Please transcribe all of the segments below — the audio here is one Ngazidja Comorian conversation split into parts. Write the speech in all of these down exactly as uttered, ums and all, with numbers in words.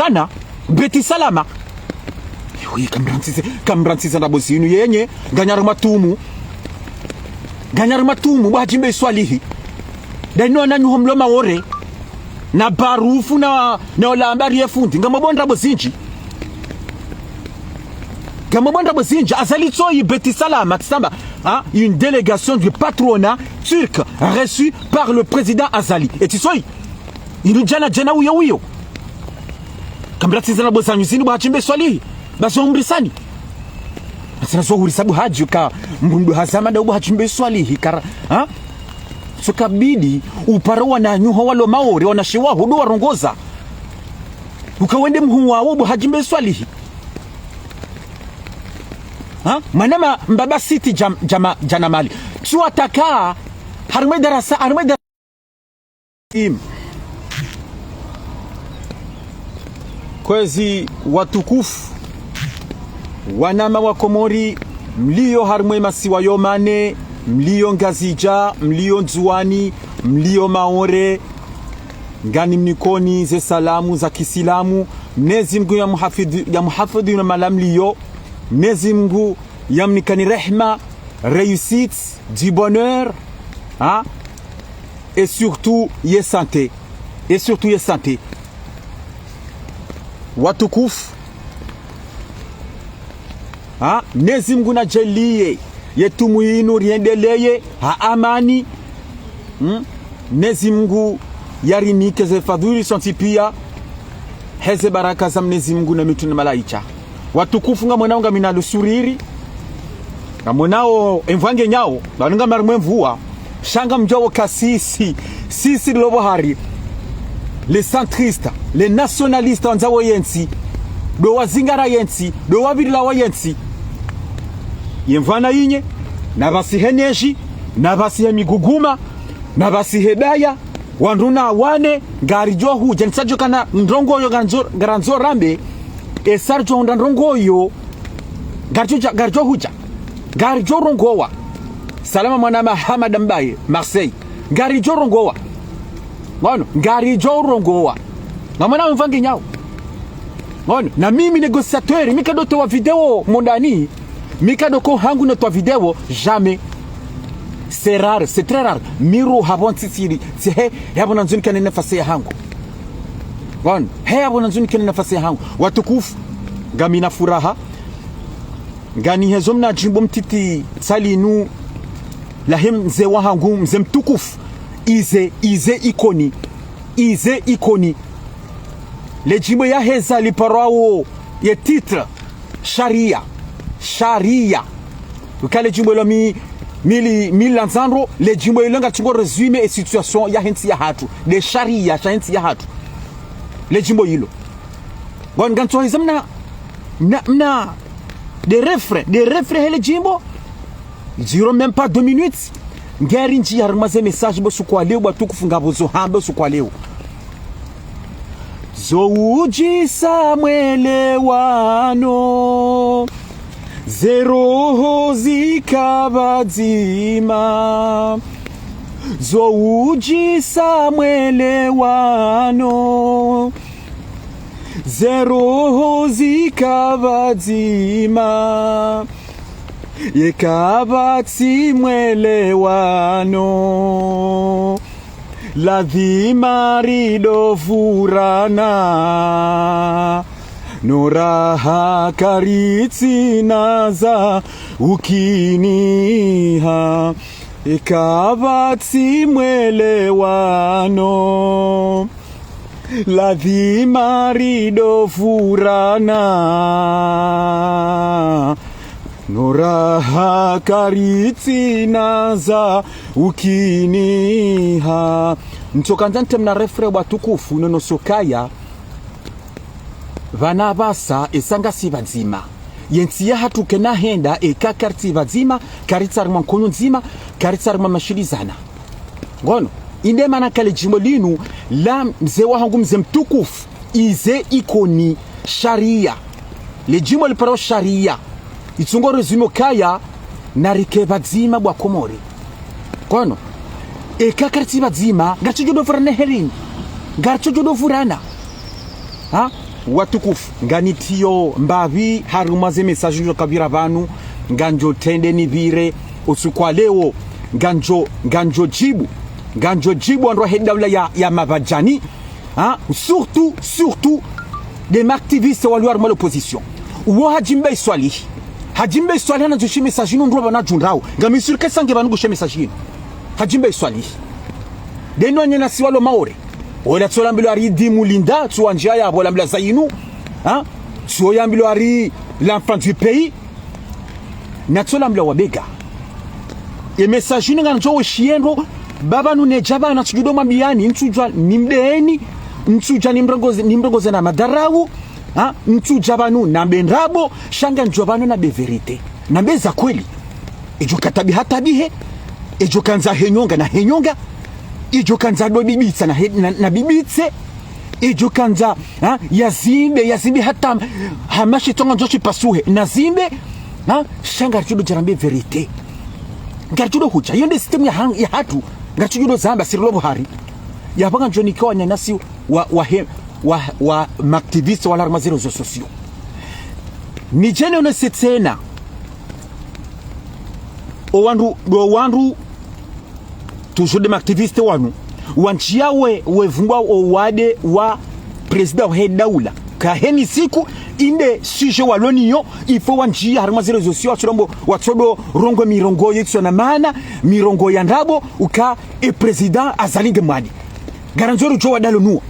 Ana, Beti Salama. Wi, kamrantsize, kamrantsize ndrabo zinu yenye, nganyari matumu. Nganyari matumu, bo Hadji Mbae Swalihi. Dani wananyaho mlo Maore. Na barufu na, na ola ambari ye fundi. Ngamwabua ndrabo zindji. Ngamwabua ndrabo zindji. Azali tsoyi Beti Salama, tsamba. Hein? Une délégation du patronat turc reçue par le président Azali. Eti tsoyi. Inu djana djana uyo uyo. Kamratsi zana bo zanyu zinu bo Hadji Mbae Swalihi. Bazo umrisani. Asina zo hurisa bo Hadji ka mrumdu hazama nda bo Hadji Mbae Swalihi kara. Ha? So kabidi upara wananyaho walo Maore, wanashe waho ndo warongoza. Uka wende mhuu wawo bo Hadji Mbae Swalihi. Ha? Mwanama mbaba siti jam-, jama-, djana mali. Tsi wataka, harimwa darasa, harimwa darasa. Im. Kwezi watukufu, wanama wa Komori, mlio harimwa ye masiwa yo mane, mlio Ngazidja, mlio Ndzuwani, mlio Maore, ngani mnikoni ze salamu za kisilamu, Mnyezi Mngu ya muhafidhi, ya muhafidhi na mahala mlio, Mnyezi Mngu ya mnikani rehma, réussite, du bonheur, hein, et surtout ye santé, et surtout ye santé. Watukufu, ha, Mnyezi Mngu nadjaaliye ye tumu yinu riendeleye ha amani. Hmm? Mnyezi Mngu yarinike ze fadhwili sontsi pia, heze baraka za Mnyezi Mngu na mitrume na malaika. Watukufu, ngamwonao ngami na lusuriri. Ngamwonao emvua ngenyao, banu ngami harimwa emvua. Sha ngamdjuao ka sisi, sisi ndo bahari. Les centristes, les nationalistes wandzao yentsi, ndo wazingara yentsi, ndo wapvirilao yentsi. Ye mvua nayinye, na pvasihe neji, na pvasihe miguguma, na pvasihe daya, wandru na wane, ngaridjo hudja, nitsadjo kana ndrongo yo ngarandzo, ngarandzo rambe, esa ridjo hundra ndrongo yo, ngaridjo, ngaridjo hudja, ngaridjo rongowa. Salama mwana Mahamada Mbaye, Marseille. Ngaridjo rongowa. Ngono, ngaridjo rongowa. Ngamwonao emvua ngenyao. Ngono, na mimi négociateur, mi kado towa video mondani. Mi kado ko hangu no towa video, jamais. C'est rare, c'est très rare. Mi ro hapvo ntsitsiri, tsi he, he hapvo nandzo nikane nafasi ya hangu. Ngono, he hapvo nandzo nikane nafasi ya hangu. Watukufu, ngami na furaha. Ngani hezo mna djimbo mtiti tsalinu lahe mze wahangu, mze mtukufu. Ize, Ize Ikoni. Ize Ikoni. Le djimbo yaheza liparwao ye titre. Sharia. Sharia. Uka le djimbo ilo mi, mili, mila ndzandro, le djimbo ilo ngatsingo résumé ye situation yahe ntsi yahatru. Nde sharia shahe ntsi yahatru. Le djimbo ilo. Bon, ngantsoheza mna, mna, mna, nde refrain, nde refrain hele djimbo. Dure même pas deux minutes. Ngeri ndji harimwa ze message bo usiku wa leo, watukufu, ngapvo zo hamba usiku wa leo. Zo udjisa mwelewano, ze roho zika pvadzima. Zo udjisa mwelewano, ze roho zika pvadzima. Yeka pvatsi mwelewano, ladhima ridjo vurana. No raha karitsina za ukiniha. Yeka pvatsi mwelewano, ladhima ridjo vurana. No raha karitsina za ukiniha. Ntsokandza ntreme na refrain watukufu, no no sokaya. Pvanu pvasa, esa ngasi pvadzima. Ye ntsi yahatru kayina hwenda, eka karitsi pvadzima, karitsi harimwa nkonyo ndzima, karitsi harimwa mashilizana. Ngono, inde mana ka le djimbo linu, la mze wahangu mze mtukufu, Ize Ikoni, sharia. Le djimbo liparwao sharia. Itsungo résumé ukaya, narike pvadzima bo wa Komori. Ngono, eka karitsi pvadzima, ngaritso djo vurana herini. Ngaritso djo vurana. Ha? Watukufu, nganitiyo mbapvi harumwa ze message njo kapvira pvanu, nganjo trende nipvire usiku wa leo, nganjo, nganjo djibu, nganjo djibu wandru wahe daula ya, ya Mabadjani, ha? Surtout, surtout, nde ma activistes walio harumwa l'opposition. Uwo Hadji Mbae Swalihi. Hadji Mbae Swalihi hanandzo she message inu ndro pvanu djundrao. Ngami sûr que sange pvanu ngushe message inu. Hadji Mbae Swalihi. Ndeno wananyasi walo Maore. Ola tsolambilwa hari Dimu Linda, tsuwandjia ya, bolambilwa Zayinu, ha? Tsoyambilwa hari l'enfant du pays. Na tsolambilwa Wabega. E message inu nganjo weshiye ndro, pvapvanu nedja pvanu natsudjo mwambiyani, ntsudja nimdeni, ntsudja nimrongoze, nimrongoze na madharau, ha? Ntsudja pvanu nambe ndrabo, sha ngamdjo pvanu nambe vérité. Nambe za kweli. Idjo katabiha tabihe, idjo kandza henyonga na henyonga, idjo kandza do bibitsa na he-, na, na bibitse, idjo kandza, ha, yazimbe, yazimbe hata hamashe tonga njo shipasuhe, nazimbe, ha, sha ngaritsudo djarambe vérité. Ngaritsudo hudja, iyo nde système ya hang-, ya hatru, ngaritsudo do zamba, sirilo buhari. Yapvo nganjo nike wananyasi wa, wa he-, wa, wa ma activistes wala harumwa ze réseaux sociaux. Nidje nionese tsena. O wandru, do wandru, toujours nde ma activistes wanu. Wandjia we, wevumbwa o wade wa président wahe daula. Kaheni siku, inde sujet walo nayo, il faut wandjia harumwa ze réseaux sociaux, watsodo, watsodo rongoa mirongo yitsina maana, mirongo ya ndrabo, uka e président Azali nge mwade. Ngarandzo ridjuwe wade walo nuwo.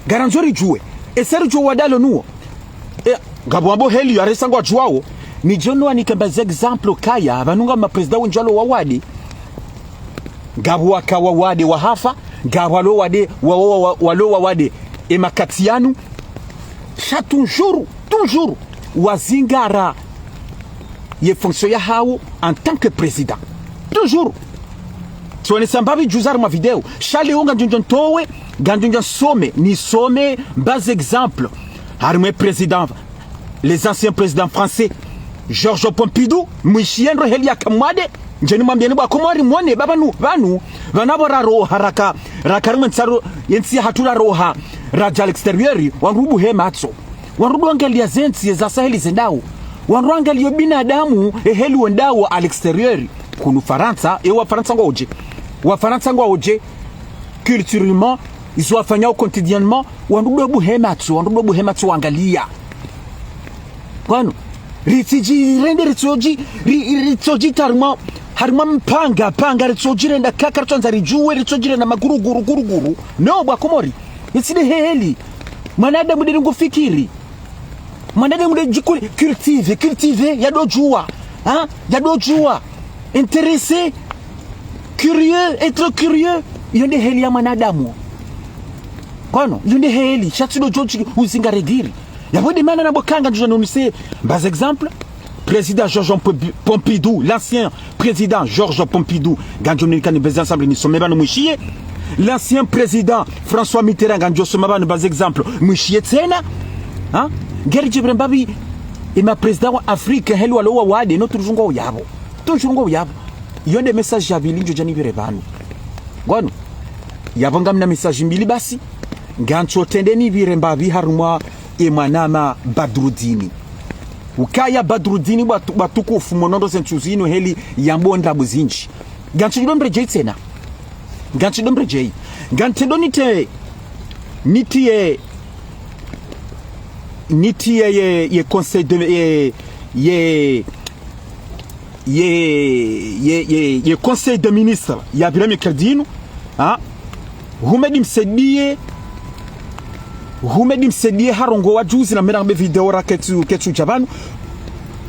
Ngarandzo ridjuwe. Esa ridjuwe wade walo nuwo. E, ngapvo wambo heli ya resa ngwadjuwao, nidjo niwanike mba ze exemple kaya, pvanu ngapvo ma président wendji walo wawade. Ngapvo waka wawade wahafa, ngapvo walo wade, wa, wa, wa, walo wawade e makati yanu. Sha toujours, toujours, wazingara ye fonction yahawo en tant que président. Toujours. Tsonesa mbapvi djuzi harumwa video. Sha leo ngamdjo ntowe, ngamdjo nisome, nisome mba ze exemple. Harumwa e président, les anciens présidents français, Georges Pompidou, mwishiye ndro heli yaka mwade, ndje nimwambiyeni bo wakomori mwone, pvapvanu, pvanu, pvanu pvo raroha raka, raka harumwa e ntsi yahatru raroha, radja à l'extérieur, wandru buhe matso. Wandru do angaliya ze ntsi za Saheli zendao. Wandru angaliya o binadamu, e heli wendao à l'extérieur. Kunu Farantsa, e Wafarantsa ngwaodje. Wafarantsa ngwaodje, culturellement, izo wafanyao quotidiennement, wandru do buhe matso, wandru do buhe matso wangaliya. Kwanu, ritsidji rende ritsodji, ri-, ritsodji harumwa, harumwa mpanga, panga ritsodji renda kaka ritsandza ridjuwe, ritsodji renda maguruguru, guruguru. No, bo wakomori. Itsi nde heli. Mwanadamu nde ngufikiri. Mwanadamu nde djikuli-, cultiver, cultiver, yado djuwa. Ha? Yado djuwa. Intéressé. Curieux, être curieux. Iyo nde heli ya mwanadamu. Kwanu, iyo nde heli. Sha tsi do djodji uzingare diri. Yapvo nde mana na bo kanga ndjuja nonise. Mba ze exemple. Président Georges Pompi-, Pompidou, l'ancien président Georges Pompidou, ngamdjo mnika ni mba ze exemple nisome pvanu mwishiye. L'ancien président François Mitterrand, ngamdjo soma pvanu mba ze exemple mwishiye tsena. Ha? Ngaridjipvire mbapvi, e ma président wa Afrique, heli walo wawade, no toujours ngwao yapvo. Toujours ngwao yapvo. Iyo nde message ya pvili ndjo dja nipvire pvanu. Ngwanu. Yapvo ngamna message mbili basi. Ngamtso trende nipvire mbapvi harumwa e mwanama Badrudini. Ukaya Badrudini bwatu-, bwatukufu mwono ndo ze ntsu zinu heli yambo ndrabo zindji. Ngamtsidjo mredjeyi tsena. Ngamtsidjo mredjeyi. Ngamtrendo nite, nitiye, nitiye ye, ye conseil de, ye, ye, ye, ye, ye, ye conseil de ministre ya pvira mercredi inu, ha? Houmed Msaidié, Houmed Msaidié harongowa juzi na mera mbe video ra ketsu, ketsu dja pvanu.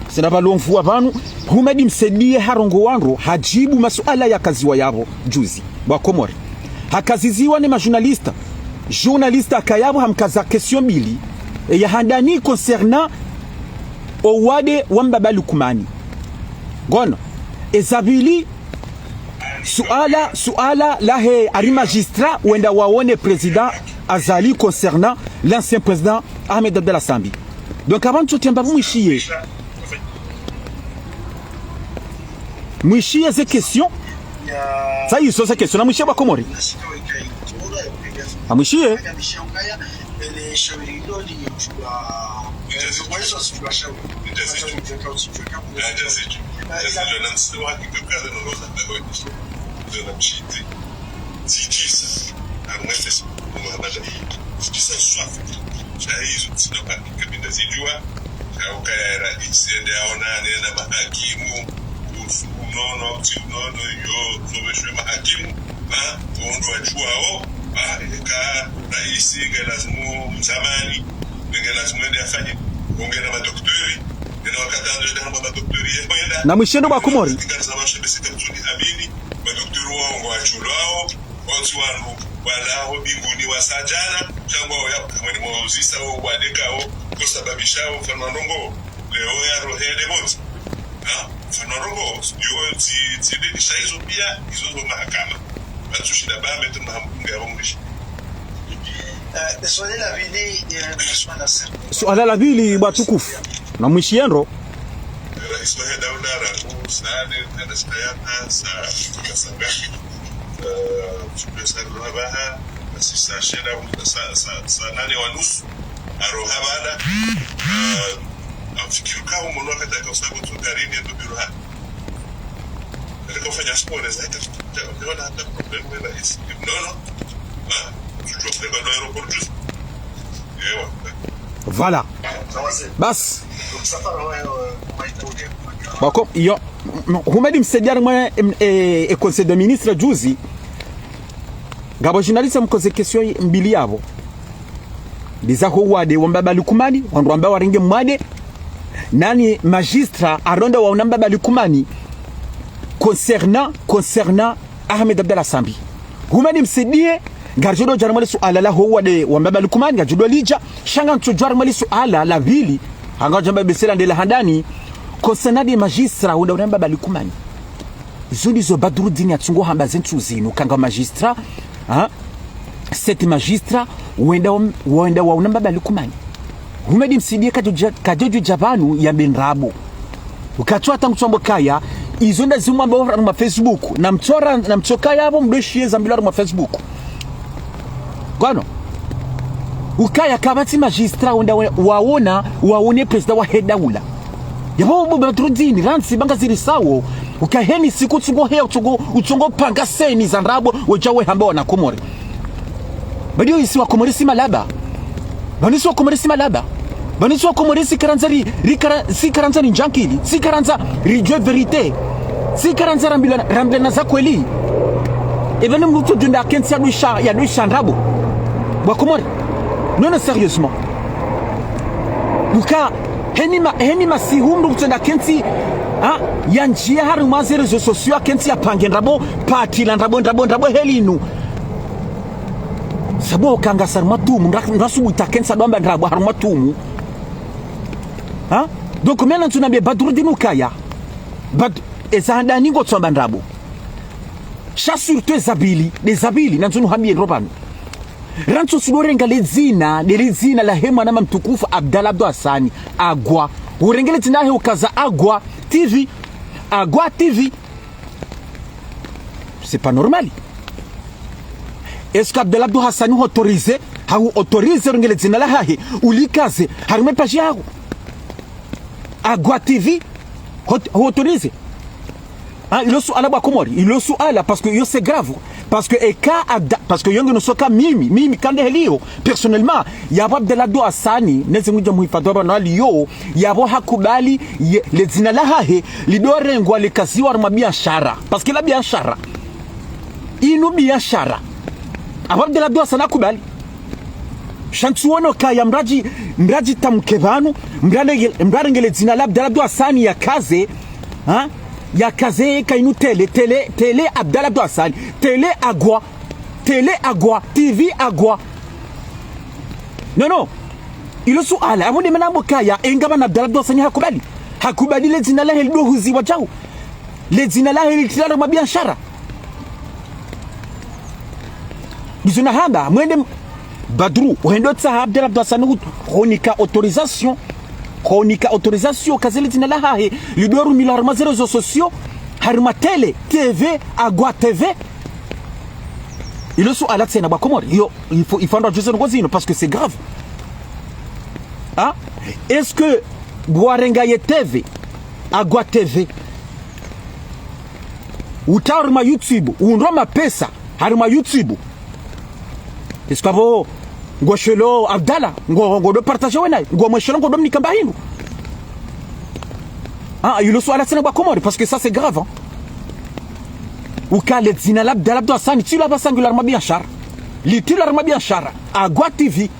Sina pvalo mvuwa pvanu. Houmed Msaidié harongowa ndro, hadjibu masuala yakaziwa yapvo juzi. Bo wakomori. Hakaziziwa ne ma journaliste. Journaliste akaya yapvo hamkaza question mbili. E ya handani concernant o wade wa mbaba Lukumani. Ngwano. E za pvili, suala, suala lahe ari magistrat wenda waone président Azali concernant l'ancien président Ahmed Abdallah Sambi. Donc, apvanu ntsotemba mwishiye. Mwishiye ze question. Sa izo ze question. Na mwishiye bo wakomori. Na mwishiye. Ele shawiri lilo liyo chukua. Nitazidju. Kwa hizo zitsuka shawiri. Nitazidju. Nitazidju. Nitazidju. Nitazidju. Na msemo wa kikakaza na roza na kwa hizo. Ndio na mshitsi. Zidjisa. Amwese siku mwa bala hii. Zidjisa swafi. Sha hizo zina kwa kikabinda zidjua. Sha ukaya raisi ende aonane na mahakimu. Usu unono, uti unono, yo, zoveshwe mahakimu. Ha? Kondo wadjuao. Ha? Eka raisi nge lazimu mzamani. Nge lazimu ende afanye. Onge na madokteri. Ena wakati ando ende hama madokteri. Ye kwenda. Na mwishiye ndo ba Komori. Tika zama shebe sika mzuni amini. Madokteri wao ngo wadjulao. Wontsi wanu walaho mbinguni wasadjana, shangwa oya, kamwe ni mwauzisa wo wadekao, kosababishao mfano wa ndrongo, leo ya rohele wontsi. Ha? Mfano wa ndrongo, yo tsi, tsi deni sha izo pia, izo zo mahakama. Batsu shinda ba metu mahamkunge ya wongishi. Eh, suala la pili, eh, mheshimiwa Nasser. Suala la pili, bwana mtukufu. Na mwishiye ndo. Raisi wa daula rangu, saa nne, nenda sikayata, saa, saa ngapi? Eh, mfukwe saa nne baha, basi saa shenda, saa, saa, saa nane wa nusu, aroha bada, eh, amfikiri kaho mwono wakati akausa kutsu karini ya tubiru ha. Ndio kufanya sport, sasa ita-, ita-, itaona hata problemu ya raisi. Nono, ha? Tuchofika ndo aeroport juzi. Ewa. Voilà. Basi. Bako, yo, no, Houmed Msaidié harimwa, em, e, e Conseil des Ministres juzi. Ngapvo journaliste amkoze question mbili yapvo. Ndiza ho wade wa mbaba Lukumani, wandru wamba warenge mwade. Nani magistrat aronda waona mbaba Lukumani. Concernant, concernant Ahmed Abdallah Sambi. Houmed Msaidié, ngaridjo djo dja harimwa le suala la ho wade wa mbaba Lukumani, ngaridjo djo lidja, sha ngamtsodjo harimwa le suala la pvili, hanga djamba besela ndela handani, concernant des magistrats, wenda waona mbaba Lukumani. Izo ndizo Badrudini yatsungo hamba ze ntsu zinu, kanga magistrat, ha? Sept magistrats, wenda wa-, wenda waona mbaba Lukumani. Houmed Msaidié kadjo dja, kadjo dja pvanu yambe ndrabo. Ukatsu hata ngutsu amba kaya, izo nda zimwamba harimwa Facebook. Na mtsora, na mtsoka yapvo mdoshiye zambilwa harimwa Facebook. Kwano. Ukaya kapvatsi magistrat wenda wa-, waona, waone président wahe daula. Yapvo bo Badrudini, rantsi banga ziri sawo. Uka heni siku utsungo he, utsungo, utsungo panga seni za ndrabo, wodja we hamba wana Komori. Badi yo isi wa Komori si malaba. Bani si wa Komori si malaba. Bani si wa Komori si karandza ri, ri kara-, si karandza ri ndjankili. Si karandza ri djuwe vérité. Si karandza rambilana, rambilana za kweli. Eba ni mdru tu djunda kentsi ya dwisha, ya dwisha ndrabo. Bwa Komori. Non, non, sérieusement. Uka, heni ma-, heni masihu mdru tu djunda kentsi, ha, yandjiye harimwa ze réseaux sociaux, kentsi yapange ndrabo, pati la ndrabo, ndrabo, ndrabo heli nu. Sabo kanga sa harumwa tumu, nra-, nrasubuta kentsi adwamba ndrabo harumwa tumu. Ha? Donc, maintenant, tu n'as bien Badrudini ukaya. Bad-, eza handani ngotsu amba ndrabo. Sha surtout eza pvili, ndeza pvili, nandzo nuhambiye ndro pvanu. Rantsi usudo renga le dzina, ndele dzina lahe mwananya mtukufu Abdallah Abdou Hassani, Agwa. Urenge le dzina lahe ukaza Agwa T V. Agwa T V. C'est pas normal. Est-ce que Abdallah Abdou Hassani hu autorisé, ha hu autorisé urenge le dzina lahahe, ulikaze, harimwa e page yaho? Agwa T V, hu, hu autorisé. Hein, ilo suala bwa Komori, ilo suala, parce que yo c'est grave. Parce que eka Abda-, parce que yo nge no soka mimi, mimi kande heliyo, personnellement, yapvo Abdallah Abdou Hassani, neze ngudja muhifadhwi wa bana waliyo, yapvo hakubali, ye, le dzina lahahe, lidorengwa likaziwa harumwa biashara. Parce que la biashara, inu biashara. Apvo Abdallah Abdou Hassani hakubali. Sha ntsuwono kaya mradji, mradji tamke pvanu, mrarenge-, mrarenge le dzina la Abdallah Abdou Hassani yakaze, ha? Yakaze ka inu télé, télé, télé Abdallah Abdou Hassani, télé Agwa, télé Agwa, T V Agwa. Non, non. Ilo suala, apvo nde mana amba kaya, enga pvanu Abdallah Abdou Hassani hakubali. Hakubali le dzina lahe lidohuziwa djau. Le dzina lahe litilwa harumwa biashara. Ndizo nahamba, mwende m-, Badru, uhende utsaha Abdallah Abdou Hassani hu-, hunika autorisation. Hunika autorisation, ukaze le dzina lahahe, lidorumilwa harumwa ze réseaux sociaux, harumwa télé, T V, Agwa T V. Ilo suala tsena bwa Komori, yo, il faut, il faut ndro djuze ndrongo zinu, parce que c'est grave. Ah? Est-ce que ngwarenga ye T V? Agwa T V. Uta harimwa YouTube, undro mapesa harimwa YouTube. Est-ce que apvo ngoshelo Abdallah, ngo, ngodo partager we naye, ngomweshelo ngodo mnika mba hindru? Ah, ilo suala tsena bo Wakomori, parce que ça c'est grave, hein. Uka le dzina la Abdallah Abdou Hassani, tsi lo apvasa ngilo harimwa biashara. Litsi lo harimwa biashara. Agwa T V.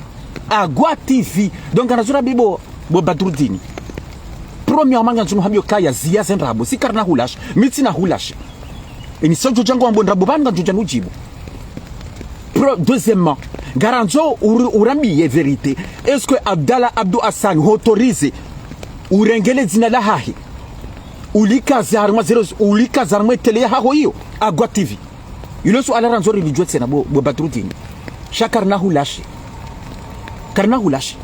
Agwa T V. Donc, nganazura bibo, bo Badrudini. Premièrement, ngandzo nuhambie ukaya ziya ze ndrabo. Si karina hulashi. Mi tsina hulashi. Eni so djodja ngwambo ndrabo pvanu ngandzo dja nudjibu. Pro-, deuxièmement, ngarandzo uri-, urambiye vérité. Est-ce que Abdallah Abdou Hassani ho autorisé urenge le dzina lahahe, ulikaze harimwa zéro, ulikaze harimwa télé yahaho iyo, Agwa T V? Ilo suala randzo rilidjuwe tsena bo, bo Badrudini. Sha karina hulashi. Karina hulashi.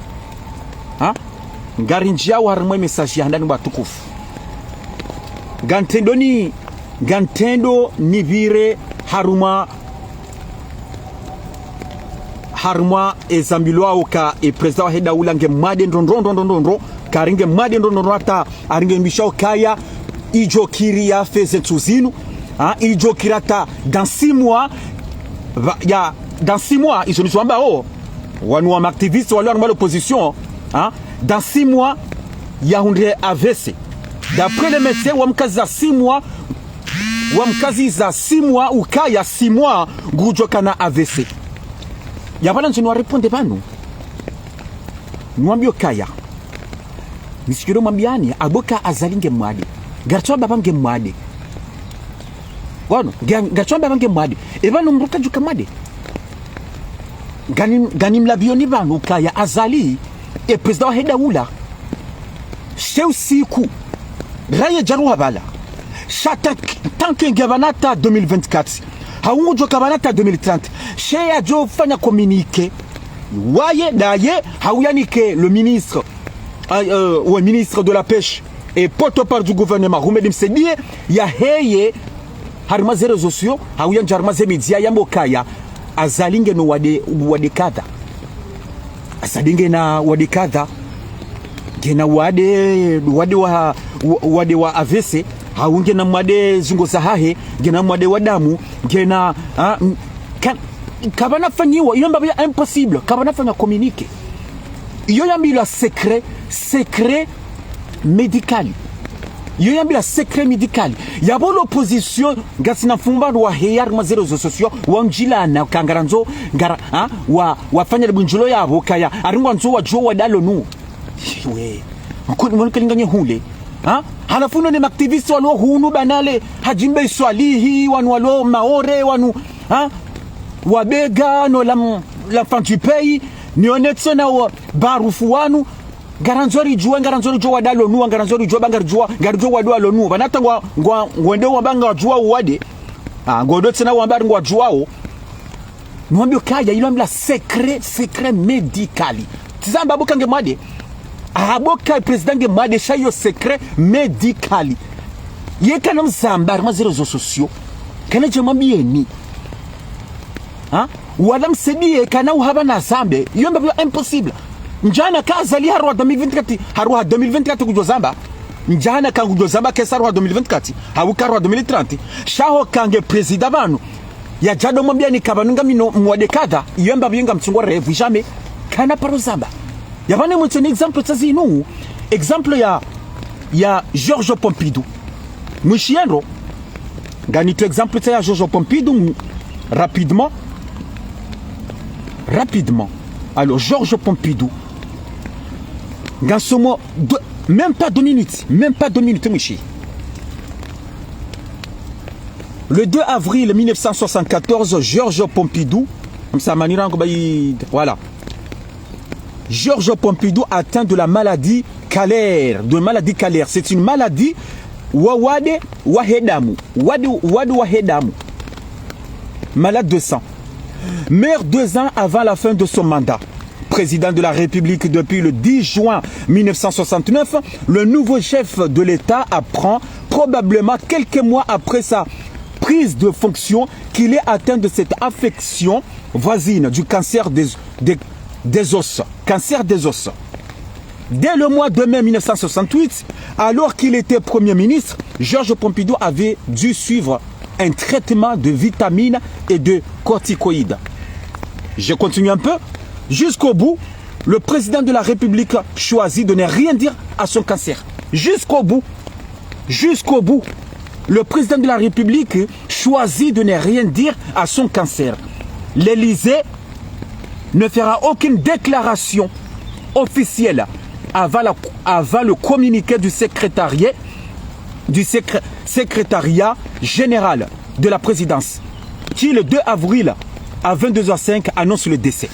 Ha? Ngarindjiyawo harimwa message ya handani watukufu. Ngantrendo ni, ngantrendo nipvire harumwa, harumwa ezambilwawo ka e président wahe daula nge mwade ndro ndro ndro ndro ndro ndro, kari nge mwade ndro ndro ndro hata ari nge mbisha ukaya idjo kiri yafe ze ntsu zinu, ha, idjo kiri hata dans six mois, va, ya, dans six mois, izo nizo wambao wanu wa ma activistes walo harimwa l'opposition, ha, dans six mois, yahundre A V C. D'après les médecins, wamkaziza six mois, wamkaziza six mois, ukaya six mois, ngudjo kana A V C. Yapvo ngandzo nuwarépondre pvanu. Nuwambie ukaya. Misikiro mwambiani, apvo ka Azali nge mwade. Ngaritsu wamba apva nge mwade. Wanu, nga-, ngaritsu wamba apva nge mwade. Epvanu mdru kadjuka mwade. Ngani, ngani mlapvioni pvanu ukaya Azali, e président wahe daula. She usiku. Raye djaruha pvala. Sha ta-, tant que nge pvanu hata deux mille vingt-quatre. Hau ngudjo ka pvanu hata deux mille trente. She yadjo fanya communiqué. Waye, daye, hau yanike le ministre, euh, euh, ouais, ministre de la Pêche et porte-parole du gouvernement, Houmed Msaidié, yaheye, harimwa ze réseaux sociaux, hau yandja harimwa ze média yambe ukaya, Azali ngena wade, wade kadha. Azali ngena wade kadha. Ngena wade, wade wa, wa-, wade wa A V C, hau ngena mwade zingo zahahe, ngena mwade wa damu, ngena, ah, m-, ka-, kapvana fanyiwa, iyo mbapvo ya impossible, kapvana fanya communiqué. Iyo yambilwa secret, secret médical. Iyo yambilwa secret médical. Yapvo l'opposition, ngasina mfumbwa waheya harimwa ze réseaux sociaux, wandjilana, ka ngarandzo, ngara, ha? Wa, wafanya le bundjilo yapvo, kaya, ari ngwandzo wadjuwe wade walo nu. We. Mkuni, mkuni kalinganye hule. Ha? Halafu no ne ma activistes walo hunu banale, Hadji Mbae Swalihi, wanu walo Maore, wanu, ha? Wabega, no la, la fin du pays, ni honnête na wa, barufu wanu, ngarandzo ridjuwe, ngarandzo ridjuwe wade walo nu, ngarandzo ridjuwe, ba ngaridjuwa, ngaridjuwe wade walo nu. Pvanu hata ngwa, ngwa, ngwende wamba ngawadjuwa wade. Ah, ngwendo tsena wamba ari ngwadjuwao. Nuwambie ukaya, ilo ambilwa secret, secret médical. Tsi zamba apvo ka nge mwade. Apvo ka président nge mwade, sha iyo secret médical. Ye kana mzamba, harimwa ze réseaux sociaux. Kana dja mwambieni. Ha? Wala Msaidié kana uhaba na zambe. Iyo mbapvo ya impossible. Ndjana ka Azali haruha deux mille vingt-quatre, haruha deux mille vingt-quatre kudjo zamba. Ndjana ka kudjo zamba kesa haruha deux mille vingt-quatre. Hau ka haruha deux mille trente. Sha ho ka nge président pvanu. Yadjado mwambiani ka pvanu ngami no mwade kadha. Iyo mbapvo ngamtsungwa rêve jamais. Kana paro zamba. Yapvanu mwetseni exemple tsa zinu. Exemple ya, ya Georges Pompidou. Mwishiye ndro. Nganitso exemple tsa ya Georges Pompidou, m-, rapidement. Rapidement. Alors, Georges Pompidou. Ngansomo deux, même pas deux minutes, même pas deux minutes, mwishi. Le deux avril mille neuf cent soixante-quatorze, Georges Pompidou, msamani rangu bayi, voilà. Georges Pompidou atteint de la maladie Caller, de maladie Caller. C'est une maladie wa-, wade wahe damu, wade, wade wahe damu. Malade de sang. Meurt deux ans avant la fin de son mandat. Président de la République depuis le dix juin mille neuf cent soixante-neuf, le nouveau chef de l'État apprend probablement quelques mois après sa prise de fonction qu'il est atteint de cette affection voisine du cancer des, des, des os. Cancer des os. Dès le mois de mai mille neuf cent soixante-huit, alors qu'il était Premier ministre, Georges Pompidou avait dû suivre un traitement de vitamines et de corticoïdes. Je continue un peu. Jusqu'au bout, le président de la République choisit de ne rien dire à son cancer. Jusqu'au bout. Jusqu'au bout. Le président de la République choisit de ne rien dire à son cancer. L'Élysée ne fera aucune déclaration officielle avant, la- avant le communiqué du secrétariat, du secré- secrétariat général de la présidence, qui le deux avril à vingt-deux heures cinq annonce le décès.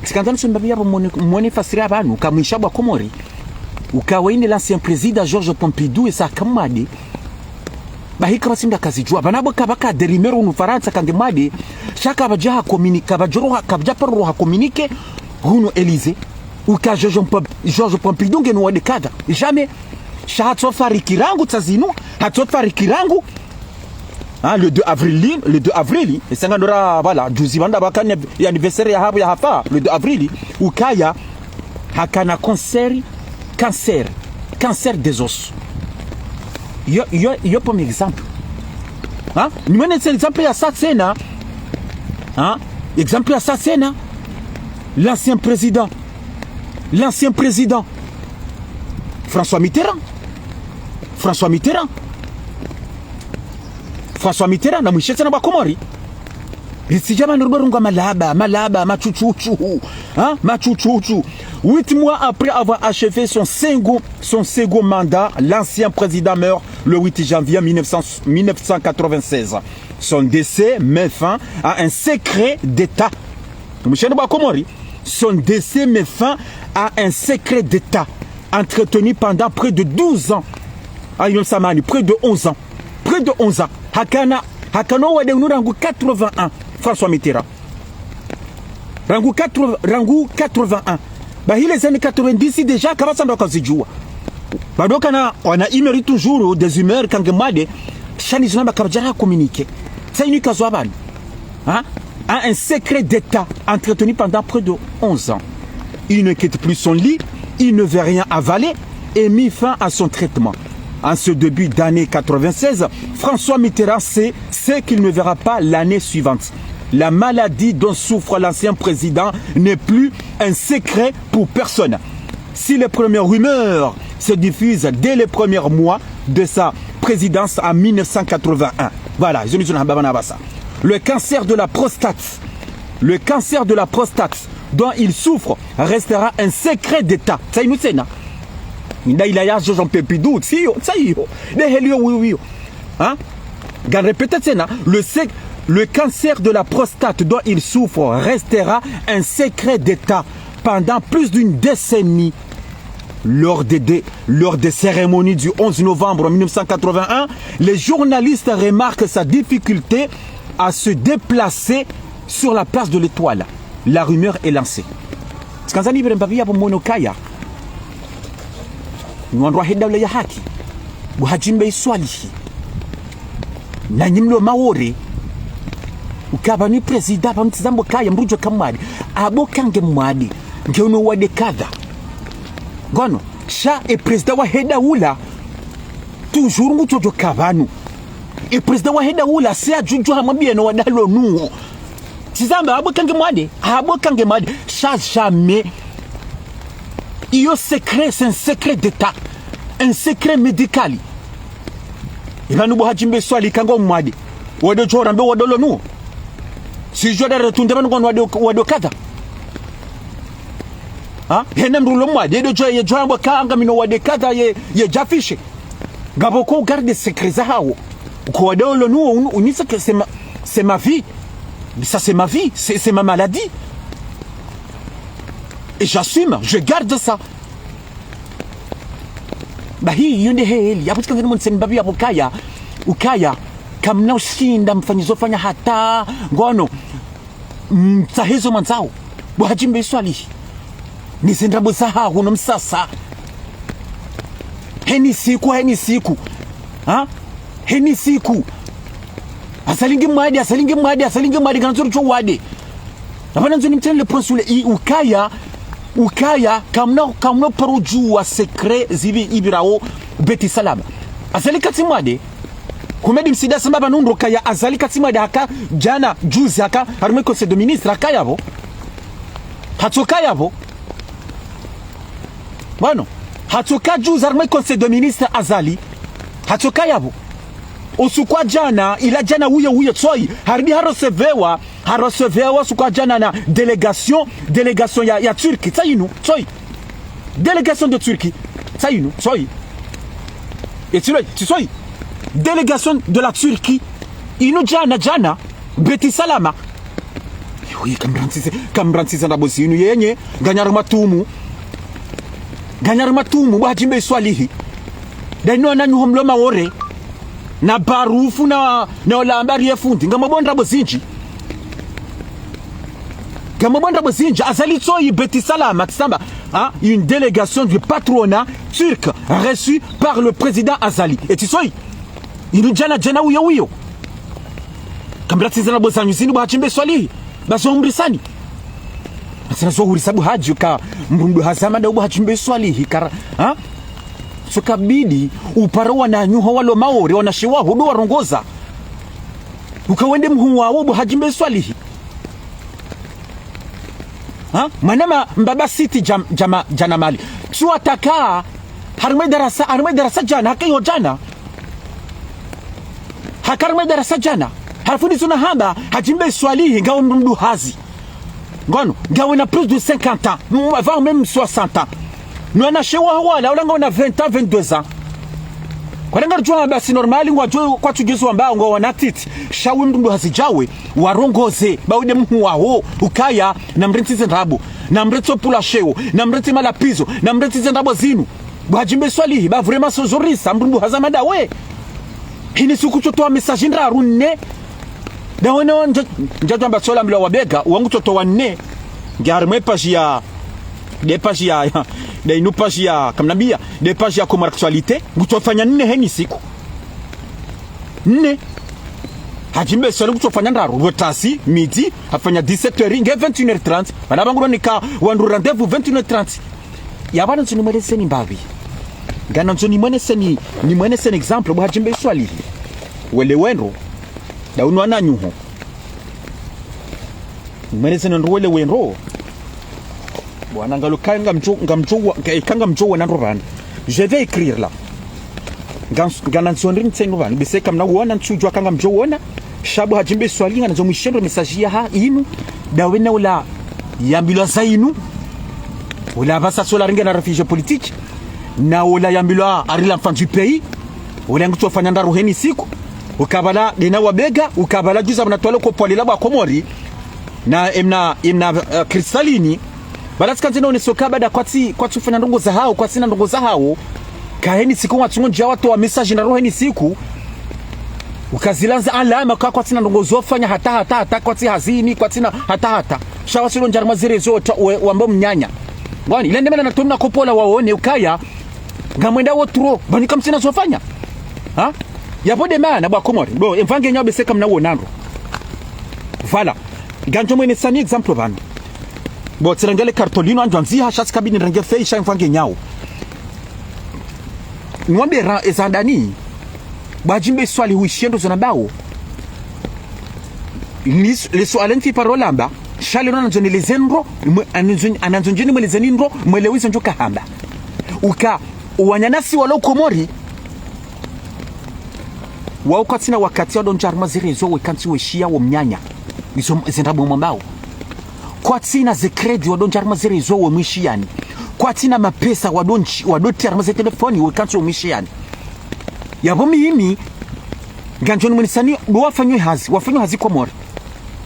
Tsikandza nisombe pvia pvo mwone, mwone fasiri ya pvanu, kamwisha bo wa Komori. Ukawa ine l'ancien président Georges Pompidou esa kamwade. Bahi kapvatsi mndru kazidjuwa. Pvanu pvo kapvaka des rumeurs hunu Farantsa kange mwade. Sha kapvadja ha communiqué, kapvadjoro ha, kapvadja paro ha communiqué hunu Élysée. Uka Georges Pomp- Georges Pompidou ngena uwade kadha. Jamais. Sha hatsofariki rangu tsi zinu, hatsofariki rangu. Hein, le deux avril, le deux avril, esa ngandora, voilà, juzi pvanu pvaka anniv- anniversaire ya hapvo ya hafa, le deux avril, ukaya, hakana cancer, cancer, cancer des os. Yo, yo, yo, pour exemple. Hein? Nimwone tsi exemple ya sa tsena. Hein? Exemple ya sa tsena. L'ancien président. L'ancien président. François Mitterrand. François Mitterrand. François Mitterrand, namwishe tsena bo wa Komori. Ritsidja pvanu ruba runga malaba, malaba, matsutsutshu. Hein? Matsutsutshu. Huit mois après avoir achevé son second, son second mandat, l'ancien président meurt le huit janvier mille neuf cents, mille neuf cent quatre-vingt-seize. Son décès met fin à un secret d'État. Namwishe bo wa Komori. Son décès met fin à un secret d'État entretenu pendant près de douze ans. Ah, yo samahani, près de onze ans. Près de onze ans. Hakana, hakana uwade unu rangu quatre-vingt-un, François Mitterrand. Rangu quatre-vingts, rangu quatre-vingt-un. Bahi les années quatre-vingt-dix déjà, kapvatsi mndru kazidjuwa. Bado kana, on a une rumeur toujours, des rumeurs kange mwade, sha ni zinu amba kapvadjara communiqué. Sa inu ikazwa pvanu. Hein? A un secret d'État entretenu pendant près de onze ans. Il ne quitte plus son lit, il ne veut rien avaler et met fin à son traitement. En ce début d'année quatre-vingt-seize, François Mitterrand sait, sait qu'il ne verra pas l'année suivante. La maladie dont souffre l'ancien président n'est plus un secret pour personne. Si les premières rumeurs se diffusent dès les premiers mois de sa présidence en mille neuf cent quatre-vingt-un. Voilà, izo ndizo nahamba pvanu apvasa. Le cancer de la prostate, le cancer de la prostate dont il souffre restera un secret d'État. Sa inu tsena. Nda ila ya Georges Pompidou, tsiyo, sa iyo. Nde heli yo, oui, oui. Hein? Ngarépété tsena, le sec- le cancer de la prostate dont il souffre restera un secret d'État pendant plus d'une décennie. Lors des, des- lors des cérémonies du onze novembre mille neuf cent quatre-vingt-un, les journalistes remarquent sa difficulté à se déplacer sur la place de l'Étoile. La rumeur est lancée. Tsikandza nipvire mbapvi ya pvo mwone ukaya. Nyi wandru wahe daula ya haki. Bo Hadji Mbae Swalihi. Nanyi mlo Maore. Ukaya pvanu président, pvanu tsi zamba ukaya mndru djo ka mwade. Abo kange mwade. Nge unu wade kadha. Ngono, sha e président wahe daula. Toujours ngutsodjo ka pvanu. E président wahe daula, si adjudju hamwambiye no wade alo nuwo. Tsi zamba, abo kange mwade, abo kange mwade. Sha jamais. Iyo secret, c'est un secret d'État. Un secret médical. Ipvanu bo Hadji Mbae Swalihi kango mwade. Wade djo rambe wade alo nuwo. Si djo dare tunde pvanu ngono wade, wade kadha. Ha? Hena mndru ulo mwade, yedo djo, ye djo hamba kanga mi no wade kadha ye, ye djafishe. Ngapvo ko garde secret zahawo. Ko wade alo nuwo, un- unise que c'est ma, c'est ma vie. Ça, c'est ma vie, c'est, c'est ma maladie. Et j'assume, je garde ça. Bahi, iyo nde heli, apvo tsikandza nimwonese mbapvi ya pvo ukaya, ukaya, kamna ushinda mfanye zo fanya hata, ngono, mtsahe zo mwandzao, bo Hadji Mbae Swalihi. Ni ze ndrabo zahaho no msasa. Heni siku, heni siku. Ha? Heni siku. Azali nge mwade, Azali nge mwade, Azali nge mwade, kana ndzo ridjo wade. Apvanu ndzo nimtrende le point sur le i ukaya, Ukaya, kamna, kamna paro djuwa secret zipvi ipvirao Beti Salama. Azali katsi mwade. Houmed Msaidié asamba pvanu ndo ukaya Azali katsi mwade haka, djana, juzi haka, harimwa Conseil des ministres, haka yapvo. Hatsoka yapvo. Bwana, hatsoka juzi harimwa Conseil des ministres Azali. Hatsoka yapvo. Usiku wa djana, ila djana wuye wuye tsoyi, harudi harecevewa, harecevewa usiku wa djana na délégation, délégation ya, ya Turquie, tsa inu, tsoyi. Délégation de Turquie, tsa inu, tsoyi. Etsi lo, tsi tsoyi. Délégation de la Turquie, inu djana, djana, Beti Salama. Yoyi, kamrantsize, kamrantsize ndrabo zinu yenye, nganyari matumu. Nganyari matumu, bo Hadji Mbae Swalihi. Dayinu wananyu ho mlo Maore. Na Barufu na, na ola Ambari ye fundi. Ngamwabo ndrabo zindji. Ngamwabo ndrabo zindji. Azali tsoyi Beti Salama, tsamba. Hein? Une délégation du patronat turc reçue par le président Azali. Etsi tsoyi. Inu djana, djana wuyo wuyo. Kamrantsize ndrabo zanyu zinu bo Hadji Mbae Swalihi. Basi umrisani. Basi nazo hurisa bo Hadji ka mrundu hazama nda bo Hadji Mbae Swalihi kara. Ha? So kabidi upara wananyu ho walo Maore, wanashe waho ndo warongoza. Uka wende mhuu wawo bo Hadji Mbae Swalihi. Ha? Mwana ma mbaba siti djam-, djama-, djana mali. Tsi wataka, harimwa darasa, harimwa darasa djana, haka iyo djana. Haka harimwa darasa djana. Halafu ndizo nahamba, Hadji Mbae Swalihi, ngawe mdru mdru hazi. Ngono, ngawe na plus de cinquante ans, m-, voire même soixante ans. No wanashe waho wala, ula ngawe na vingt ans, vingt-deux ans. Kwa lenga rujua basi normal, ngwadjo, kwatsudjuzi wamba, ngwawo wana titi. Sha we mdru mdru hazi djawe, warongoze, ba wende mhuu waho, ukaya, namrentsize ndrabo, namrentsi opula sheo, namrentsi malapvizo, namrentsize ndrabo zinu. Bo Hadji Mbae Swalihi, ba vraiment sozorisa, mdru mdru hazama ndawe. Hini siku ngutsotowa message ndraru nne. Ndawe no ndja-, ndjadjwamba tsola mlo wa bega, wangu ngutsotowa nne. Nge harimwa page ya, nde page ya, ya, nde inu page ya, kamnambia, nde page ya Comores Actualité, ngutsofanya nne heni siku. Nne. Hadji Mbae Swalihi ngutsofanya ndraru, wetasi, midi, hafanya dix-sept heures, nge vingt et une heures trente. Mana bangu ndo nika wandru rendez-vous vingt et une heures trente. Ya bwana ntsuni mwelezeni mbapvi. Ngana ntsuni mweneseni, nimweneseni exemple, bo Hadji Mbae Swalihi. Wele wendro. Dayinu wananyu ho. Nimweneseni ndro wele wendro. Bwana ngalo kanga mdjo, ngamdjo wa, ka-, kanga mdjo wona ndro pvanu. Je vais écrire là. Ngan-, ngana ntsoni mtsengo pvanu. Bise kamna wona ntsudjua kanga mdjo wona. Sha bo Hadji Mbae Swalihi ngana ndzo mwishiye ndro message yaha inu. Ndawe na ula yambilwa za inu. Ula pvasa sola ringa na réfugié politique. Na ula yambilwa ari l'enfant du pays. Ula ngutsofanya ndraru heni siku. Ukabala dena wa bega, ukabala juza bana twalo kopwalila bo wa Komori. Na emna, emna, eh, Kristalini. Bala tsikandze no nesoka bada kwatsi, kwatsi ufanya ndrongo zahawo, kwatsina ndrongo zahawo. Kaheni siku ngwatsungo ndjia watowa message ndraru heni siku. Ukazilandza alama ka kwatsina ndrongo zofanya hata, hata, hata, kwatsi hazini, kwatsina hata, hata. Sha wasi lo ndja harimwa ze réseaux ta-, we, wambo mnyanya. Ngwani, ile ndemana na tomna kopola waone, ukaya. Ngamwenda wo trop, ba nyi kamtsina zofanya. Ha? Ya bo nde mana, bo wa Komori. Bo, emvange nyawo bise kamna wona ndro. Voilà. Ngandjo mwenesani exemple pvanu. Bo, tsirenge le karto linu andjo andziha, sha tsi kabidi nirenge fei, sha emvange nyawo. Nwambe ra, eza ndani. Bo Hadji Mbae Swalihi wishiye ndro zona bawo. Lis-, le suala ntsi paro lamba, sha lero nandzo nileze ndro, mwe-, anandzo, anandzo ndjeni mwelezeni ndro, mwelewe izo ndjo kahamba. Uka, wananyasi walo Komori, wawo kwatsina wakati wado ndja harimwa ze réseaux wekantsi weshiya wo mnyanya. Izo m-, ze ndrabo mwambao. Kwatsina ze crédit wado ndja harimwa ze réseaux wemwishiyani. Kwatsina mapesa wado ntsi-, wado tsi harimwa ze téléphone wekantsi wemwishiyani. Ya bo mimi, ngandjo nimwenesani, ndo wafanyao hazi, wafanyao hazi Komori.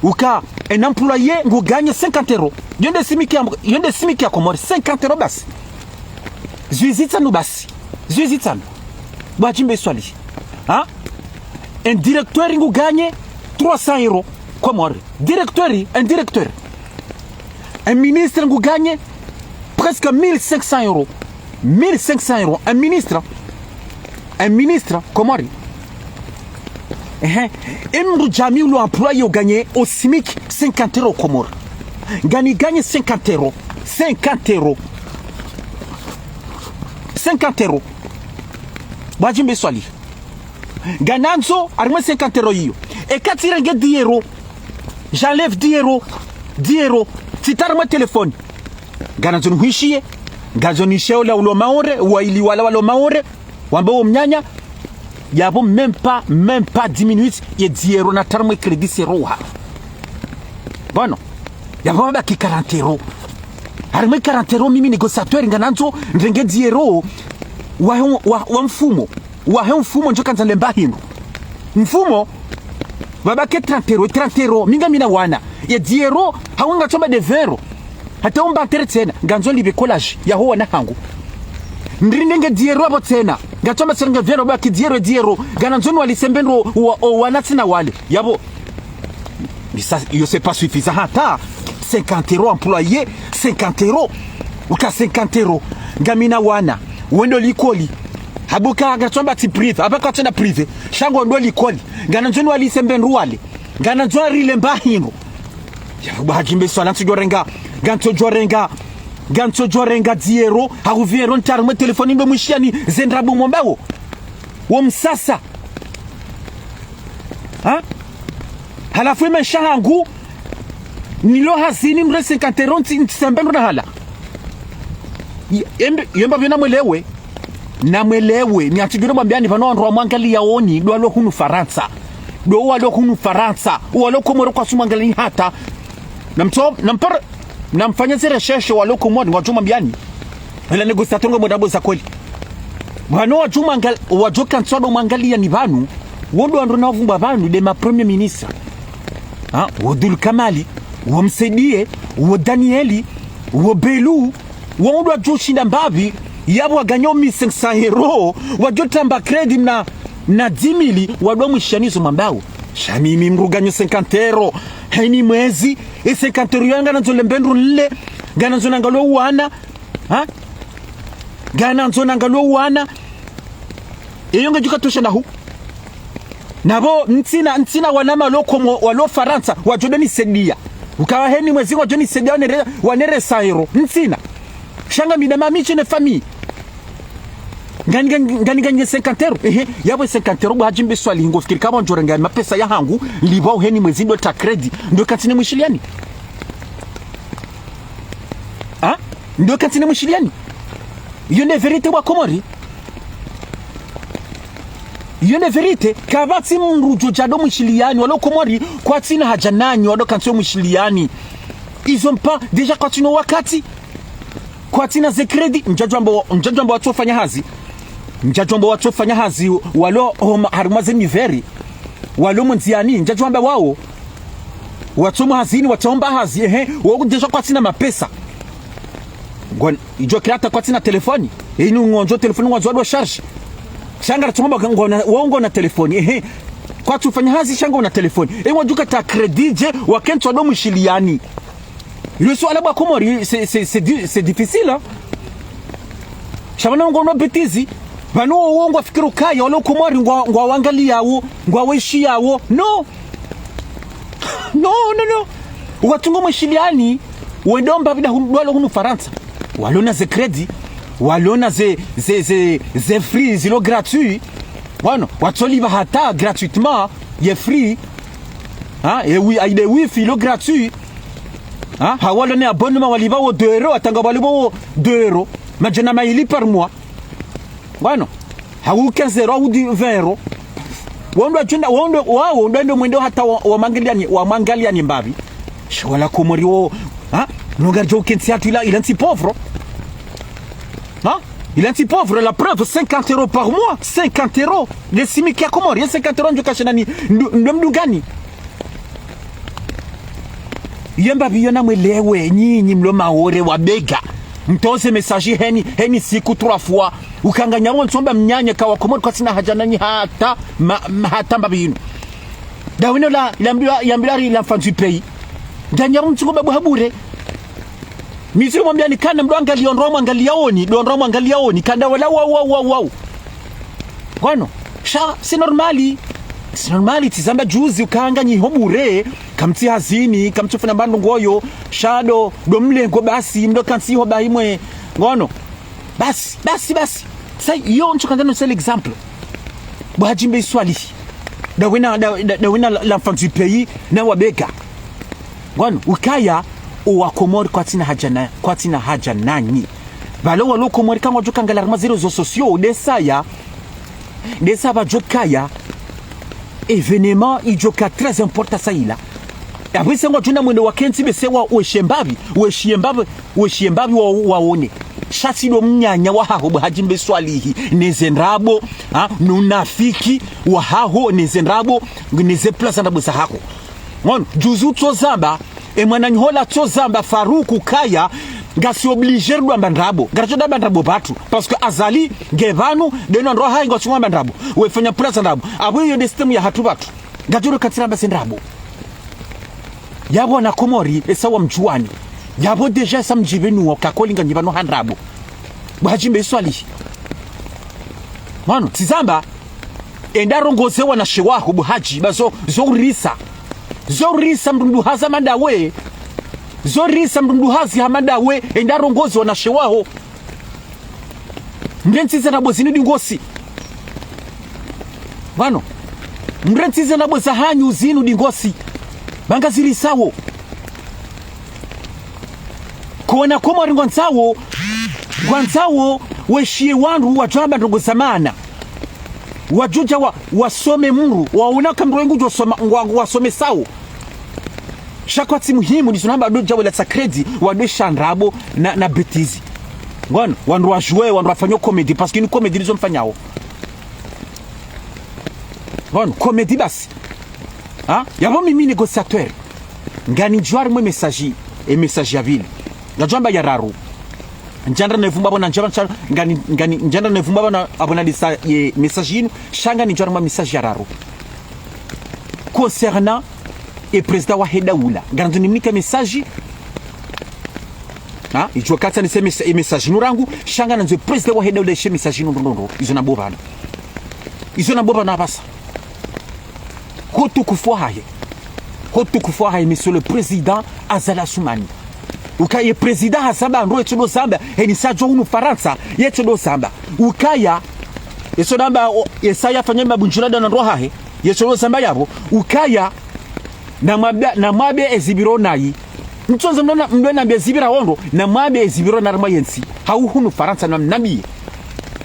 Uka, un employé ngu gagne cinquante euros. Yo nde SMIC ya, yo nde SMIC ya Komori, cinquante euros basi. Zwi zitsanu basi. Zwi zitsanu. Bo Hadji Mbae Swalihi. Ha? Un directeur ngu gagne trois cents euros Komori. Directeur, un directeur. Un ministre ngu gagne presque mille cinq cents euros. Mille cinq cents euros. Un ministre. Un ministre Komori. Ehe. Emdru djamii ulo employé u gagne o SMIC cinquante euros Komori. Ngani gagne cinquante euros. Cinquante euros. Cinquante euros. Bwadjimbe swali. Nganandzo, harimwa cinquante euros iyo. Eka tsirenge dix euros. J'enlève dix euros. Dix euros. Tsitria harimwa téléphone. Nganandzo nihwishiye. Nganandzo nishiye ola ulo Maore, waili wala walo Maore. Wambe wo mnyanya, yapvo même pas, même pas dix minutes, ye dix euros natria harimwa crédit zéro ha. Bon. Yapvo pvwabaki quarante euros. Harimwa quarante euros mimi négociateur nganandzo, nirenge dix euros, wahe, wa, wa mfumo. Wahe mfumo ndjo kandza nilemba hindru. Mfumo, pvwabaki trente euros, trente euros, mi ngamina wana. Ye dix euros, hawu ngatsomba de vingt euros. Hata umba ntere tsena, ngandzo nilipve collage, yaho wana hangu. Nirinde nge dix euros yapvo tsena, ngatsomba tsena nge vingt euros, pvwabaki dix euros, dix euros, nganandzo niwalise mbendro, wa, o, wana tsina wale. Yapvo, mais ça, yo, c'est pas suffisant, hata, cinquante euros employé, cinquante euros, uka cinquante euros, ngamina wana, wendo likoli, habuka, ngatsomba tsi privé, hapvo katsina privé, sha ngo wendo likoli, nganandzo niwalise mbendro wale, nganandzo nirile mba hindru. Yapvo bwadjimbe swali ntsudjorenga, ngantsudjorenga, ngantsudjorenga dix euros, hawu vingt euros nitria harimwa téléphone ndo mwishiyani ze ndrabo mwambawo. Wo msasa. Ha? Halafu ye maesha hangu, nilo hazini mre cinquante euros ntsi, ntsi sembe ndo nahala. Ye, embe, yemba pvena mwelewe. Namwelewe, mi ntsudjure mwambiani pvanu wandru wamwangaliyaoni, ndo walo hunu Farantsa. Ndo walo hunu Farantsa. Walo Komori kwatsu mwangaliya hata. Namtso, nampar, namfanye ze recherche walo Komori, ngwadjo mwambiani. Ela négociateur ngo mwenambo za kweli. Pvanu wadjo mwangal, wadjo kantsi wado mwangaliyani pvanu. Wo ndo wandru nawavumba pvanu, nde ma premier ministre. Ha, wo Dul Kamali, wo Msaidié, wo Danieli, wo Belu, wo ndo wadjo shinda mbapvi, yapvo waganyo mille cinq cents euros, wadjo tamba crédit na, na dix mille, wado mwishiyani zo mwambawo. Sha mimi mdru ganyo cinquante euros, haini mwezi, ye cinquante euros ya nganandzo nilembe ndru nile, nganandzo nangalie wana, ha? Nganandzo nangalie wana, eyo ngedjo katosha nahu. Napvo ntsina, ntsina wana maloko mo, walo Farantsa, wadjo ndo nisaidiya. Ukawa haini mwezi wadjo nisaidiya wanire, wanire cent euros. Ntsina. Sha ngamina mami tsena famille. Ngani, ngani, ngani, ngani cinquante euros. Ehe, yapvo cinquante euros bwadjimbe swali ngofikiri kama ndjorenga mapesa ya hangu, nilipvwa haini mwezi ndo nitria crédit, ndo kantsi nimwishiliyani. Ha? Ndo kantsi nimwishiliyani. Iyo nde vérité wa Komori. Iyo nde vérité, kapvatsi mdru djodja ndo mwishiliyani, walo Komori, kwatsina haja nanyi, wado kantsi yo mwishiliyani. Ils ont pas, déjà kwatsina wakati, kwatsina ze crédit, ndjadjwamba, ndjadjwamba watsofanya hazi. Ndjadjwamba watsofanya hazi, walo homa, harimwa ze niveri. Walo mondziani, ndjadjwamba wawo. Watsomo hazini, watsaomba hazi, ehe, wo déjà kwatsina mapesa. Ngon, idjo kirata kwatsina telefoni. Inu ngonjo telefoni ngwandzo wadwa charge. Sha ngaratsomo ba ngona, wo ngona telefoni, ehe. Kwatsufanya hazi sha ngona telefoni. E wadjuka ta crédit dje, wakentsi wado mwishiliyani. Ilo suala bwa Komori, c'est, c'est, c'est di-, c'est difficile, hein. Sha pvanu ngono bêtise. Pvanu wo ngwafikiri ukaya, walo Komori ngwa, ngwawangaliyao, ngwawaishiao. Non. Non, non, non. Watsungo mwishiliyani, wendo mbapvi nda hunu, walo hunu Farantsa. Walo na ze crédit, walo na ze, ze, ze, ze free, zilo gratuit. Wano, watsolipva hata gratuitement, ye free. Ha, e wi, aide wifi ilo gratuit. Ha, hawalo ne abonnement walipvao deux euros, hata ngapvo walipvao deux euros. Madjana mayili par mois. Wano, hawu quinze euros, hawu di vingt euros. Wo ndo wadjunda, wo ndo, wawo, ndo ndo mwendo hata wa, wamwangaliani, wamwangaliani mbapvi. Sha wala Komori wo, ha? Nonga djo kentsi hatru ila, ila ntsi pauvre. Ha? Ila ntsi pauvre, la preuve, cinquante euros par mois, cinquante euros. Le SMIC ya Komori, ye cinquante euros ndjo kashana ni, ndo, ndo mdungani. Yemba pvi iyo namwelewe, nyinyi mlo Maore wabega. Mtoze message haini, haini siku trois fois. Ukanganya wo ntsomba mnyanya ka wa Komori kwatsina haja nanyi hata, ma, ma, hata mbapvi inu. Dawino la, yambilwa, yambilwa ri la mfanzu pays. Nganya mtsungo babu habure. Miziri mwambiani kana mdo angaliya ondro mwangaliyaoni, ndo ondro mwangaliyaoni, kanda wala wau, wau, wau, wau. Wano, sha, c'est normal. C'est normal, tsizamba juzi ukaya nganyi ho bure, kamtsi hazini, kamtsi fanya mbandru ngoyo, sha ndo, ndo mlengo basi, mdo kantsi ho bahi mwe, ngono. Basi, basi, basi. Sa, iyo ntsu kandano c'est l'exemple. Bo Hadji Mbae Swalihi. Ndawe na, nda, nda, ndawe na la, l'enfant du pays, na wabega. Ngono, ukaya, owa Komori kwatsina haja na, kwatsina haja nanyi. Pvalo walo Komori kangwadjo kangala harumwa ze réseaux sociaux, ndesaya, ndesa pvadjo kaya, événement idjo ka très important sa ila. Apvo ise ngwadjo na mwendo wa kentsi bese wa weshe mbapvi, weshe mbapvi, weshe mbapvi wa, waone. Sha tsi ndo mnyanya wahaho bo Hadji Mbae Swalihi, neze ndrabo, ha, nunafiki wahaho, neze ndrabo, neze pula za ndrabo zahaho. Ngono, juzi utsozamba, e mwananyaho la tsozamba Faruku kaya, ngasi obligé rudwamba ndrabo. Ngaridjo dwamba ndrabo pvatsu. Parce que Azali, nge pvanu, ndeno ndroha, ngwatsi ngwamba ndrabo. Wefanya pula za ndrabo. Apvo iyo nde système yahatru pvatsu. Ngadjo ro katsiramba ze ndrabo. Yapvo wana Komori, esa wamdjuwani. Yapvo déjà esa mdjipvenuwa, kakoli nganyi pvanu ha ndrabo. Bo Hadji Mbae Swalihi. Ngono, tsizamba, enda rongoze wanashe waho bo Hadji, ba zo, zo urisa. Zo urisa mndru mduhazi hama ndawe. Zo urisa mndru mduhazi hama ndawe, enda rongoze wanashe waho. Mrentsi ze ndrabo zinu dingosi. Pvanu. Mrentsi ze ndrabo zahanyu zinu dingosi. Ba ngazirisao. Ko wana Komori ngwandzawo, ngwandzawo weshiye wandru wadjo amba ndrongo za maana. Wadjo dja wa, wasome mndru, waona ka mndru ngudjo soma, ngwa, wasomesao. Sha kwatsi muhimu, ndizo namba ndo dja wela sa crédit, wadwe sha ndrabo na, na bêtise. Ngono, wandru wadjuwe, wandru wafanye comédie, parce que ni comédie ndizo mfanyao. Ngono, comédie basi. Ha? Yapvo mimi négociateur. Nganidjo harumwa e message, e message ya pvili. Ngadjo amba ya raru. Ndjandra na ivumba bona ndjaba ncha, ngani, ngani, ndjandra na ivumba bona abona lisa ye message yinu, sha nganidjo harumwa message ya raru. Concernant e président wahe daula. Ngarandzo nimnike message. Ha? Idjo katsa nise mes-, e message yinu rangu, sha nganandzo e président wahe daula yeshe message yinu ndo ndo ndo. Izo na bo pvanu. Izo na bo pvanu apvasa. Ho utukufu wahahe. Ho utukufu wahahe, Monsieur le Président Azali Assoumani. Uka ye président hazamba ndro yetso ndo zamba, heni sa djo hunu Farantsa, yetso ndo zamba. Ukaya, yetso namba, o, yesa yafanya mabundjula dana ndro hahe, yetso ndo zamba yapvo. Ukaya, na mwambe, na mwambe ezipviro nayi. Mtsondze mdru na, mdru nambe ezipvira wondro, na mwambe ezipviro na harumwa yentsi. Hau hunu Farantsa na mnambiye.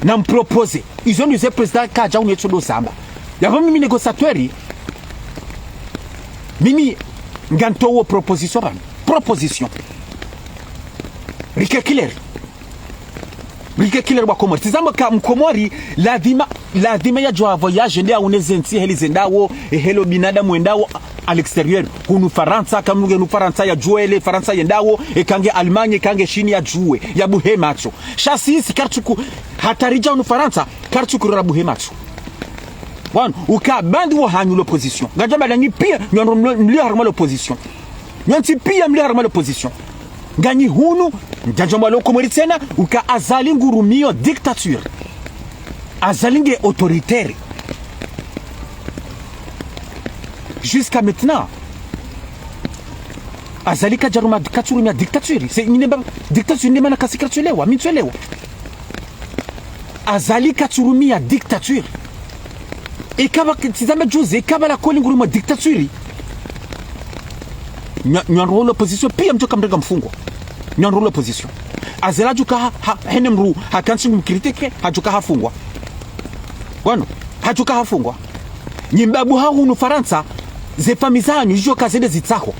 Na mpropose. Izo ndizo président kadja hunu yetso ndo zamba. Yapvo mimi négociateur, mimi ngantowo proposition pvanu. Proposition. Rike clair. Rike clair wa Komori. Tsizamba ka Mkomori, lazima, lazima yadjuwa voyage nde aone zentsi heli zendawo, e helo binadamu wendawo à l'extérieur. Hunu Farantsa, kamnunge hunu Farantsa yadjuwe, le Farantsa yendawo, eka nge Allemagne, eka nge Chine yadjuwe, yabuhe matso. Sha sisi kartsuku, hata ridja hunu Farantsa, kartsuku rora buhe matso. Pvanu, uka bandi wo hanyu l'opposition. Ngadjo amba nanyi pia, nyo mlio, mlio harumwa l'opposition. Nyontsi pia mlio harumwa l'opposition. Nganyi hunu, ndjandjo amba lo Komori tsena, uka Azali ngurumiyo dictature. Azali nge autoritaire. Jusqu'à maintenant. Azali kadjaruma, katsurumia dictature. C'est, nyi namba, dictature nde mana kasi katsuelewa, mi ntsuelewa. Azali katsurumia dictature. Eka ba, tsizamba juzi, eka ba la koli ngurumia dictature. Nyo, nyo wandru wa l'opposition, pia mdjo kamrenga mfungwa. Nyo wandru wa l'opposition. Azali hadjuka ha, ha, hene mdru, hakantsi ngumkritike, hadjuka hafungwa. Wanu, hadjuka hafungwa. Nyi mbabu ha hunu Farantsa, ze famiyi zanyu, djo kazende zitsaho.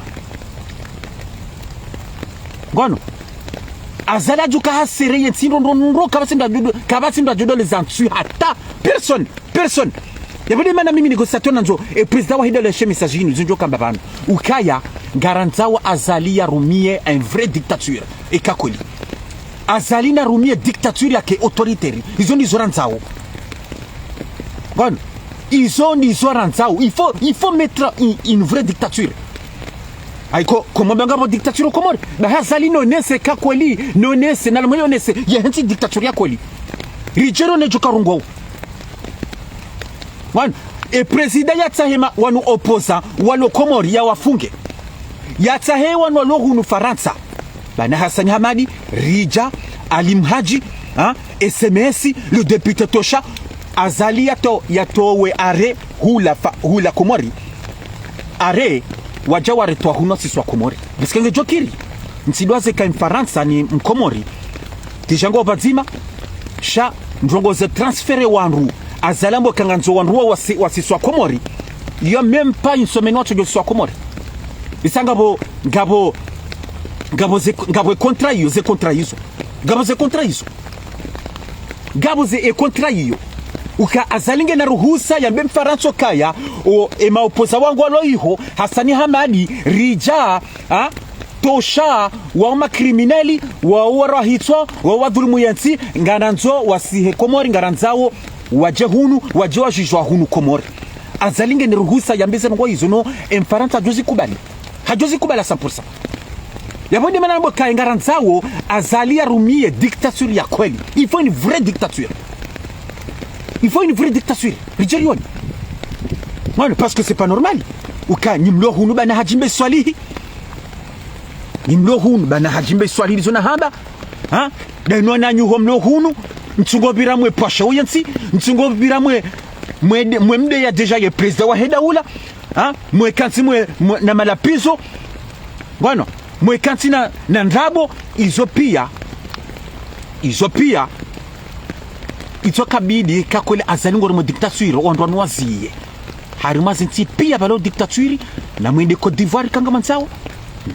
Ngono. Azali hadjuka hasere yentsi ndro ndro ndro, kapvatsi mdru djo, kapvatsi mdru djo doleza ntsu hata. Personne, personne. Yapvo nde mana mimi négociateur nandzo, e président wahe daula yeshe message yinu, izo ndjo kamba pvanu. Ukaya, ngarandzao Azali yarumie un vrai dictature. Eka koli. Azali narumie dictature yake autoritaire. Izo ndizo randzao. Ngono. Izo ndizo randzao. Il faut, il faut mettre une, une vraie dictature. Ayi ko, comment banga bo dictature Komori? Ba Azali nonese ka koli, nonese, na lomwe nonese, ye hentsi dictature ya koli. Ridjero ne djo karungo. Ngono, E président yatsahe ma, wanu opposants walo Komori yawafunge. Yatsahe wanu walo hunu Farantsa. Bwana Hassani Hamadi, Ridja, Ali Mhadji, ha? S M S, le député Tosha, Azali yato, yatowe arrêt hula fa, hula Komori. Arrêt, wadja waretowa hunu sisi wa Komori. Parce que ngedjo kiri. Ntsi dwaze ka Mfarantsa ni Mkomori. Tsi django pvadzima, sha ndrongo ze transférer wandru. Azali amba ka ngandzo wandru wa wasi, wasisi wa Komori. Yo même pas une semaine watsodjo sisi wa Komori. Isa ngapvo, ngapvo, ngapvo ze, ngapvo e contrat iyo, ze contrat izo. Ngapvo ze contrat izo. Ngapvo ze e contrat iyo. Uka Azali ngena ruhusa yambe Mfarantsa ukaya, o, e ma opposants wangu walo iho, Hassani Hamadi, Ridja, ha? Tosha, wao ma criminels, wao warwahitswa, wao wadhulumu yentsi, ngarandzo wasihe Komori, ngarandzao wadje hunu, wadje wajijwa hunu Komori. Azali ngena ruhusa yambe ze ndrongo izo no, e Mfarantsa hadjozi kubali. Hadjozi kubali à cent pour cent. Yapvo nde mana namba ka ngarandzao, Azali yarumiye dictature ya kweli. Il faut une vraie dictature. Il faut une vraie dictature. Ridjerioni. Mwana, parce que c'est pas normal. Uka nyi mlo hunu bwana Hadji Mbae Swalihi. Nyi mlo hunu bwana Hadji Mbae Swalihi ndizo nahamba. Ha? Deno nanyu ho mlo hunu. Ntsungo pvira mwe pvwasha uyentsi. Ntsungo pvira mwe, mwe, mwe mdeya déjà ye président wahe daula. Ha? Mwe kantsi mwe, mwe na malapvizo. Ngwano, mwe kantsi na, na ndrabo, izo pia. Izo pia. Izo kabidi ka kweli Azali ngori mwe dictature, wandru wanu waziye. Harimwa zintsi pia pvalo dictature, na mwende Côte d'Ivoire ka ngamandzao.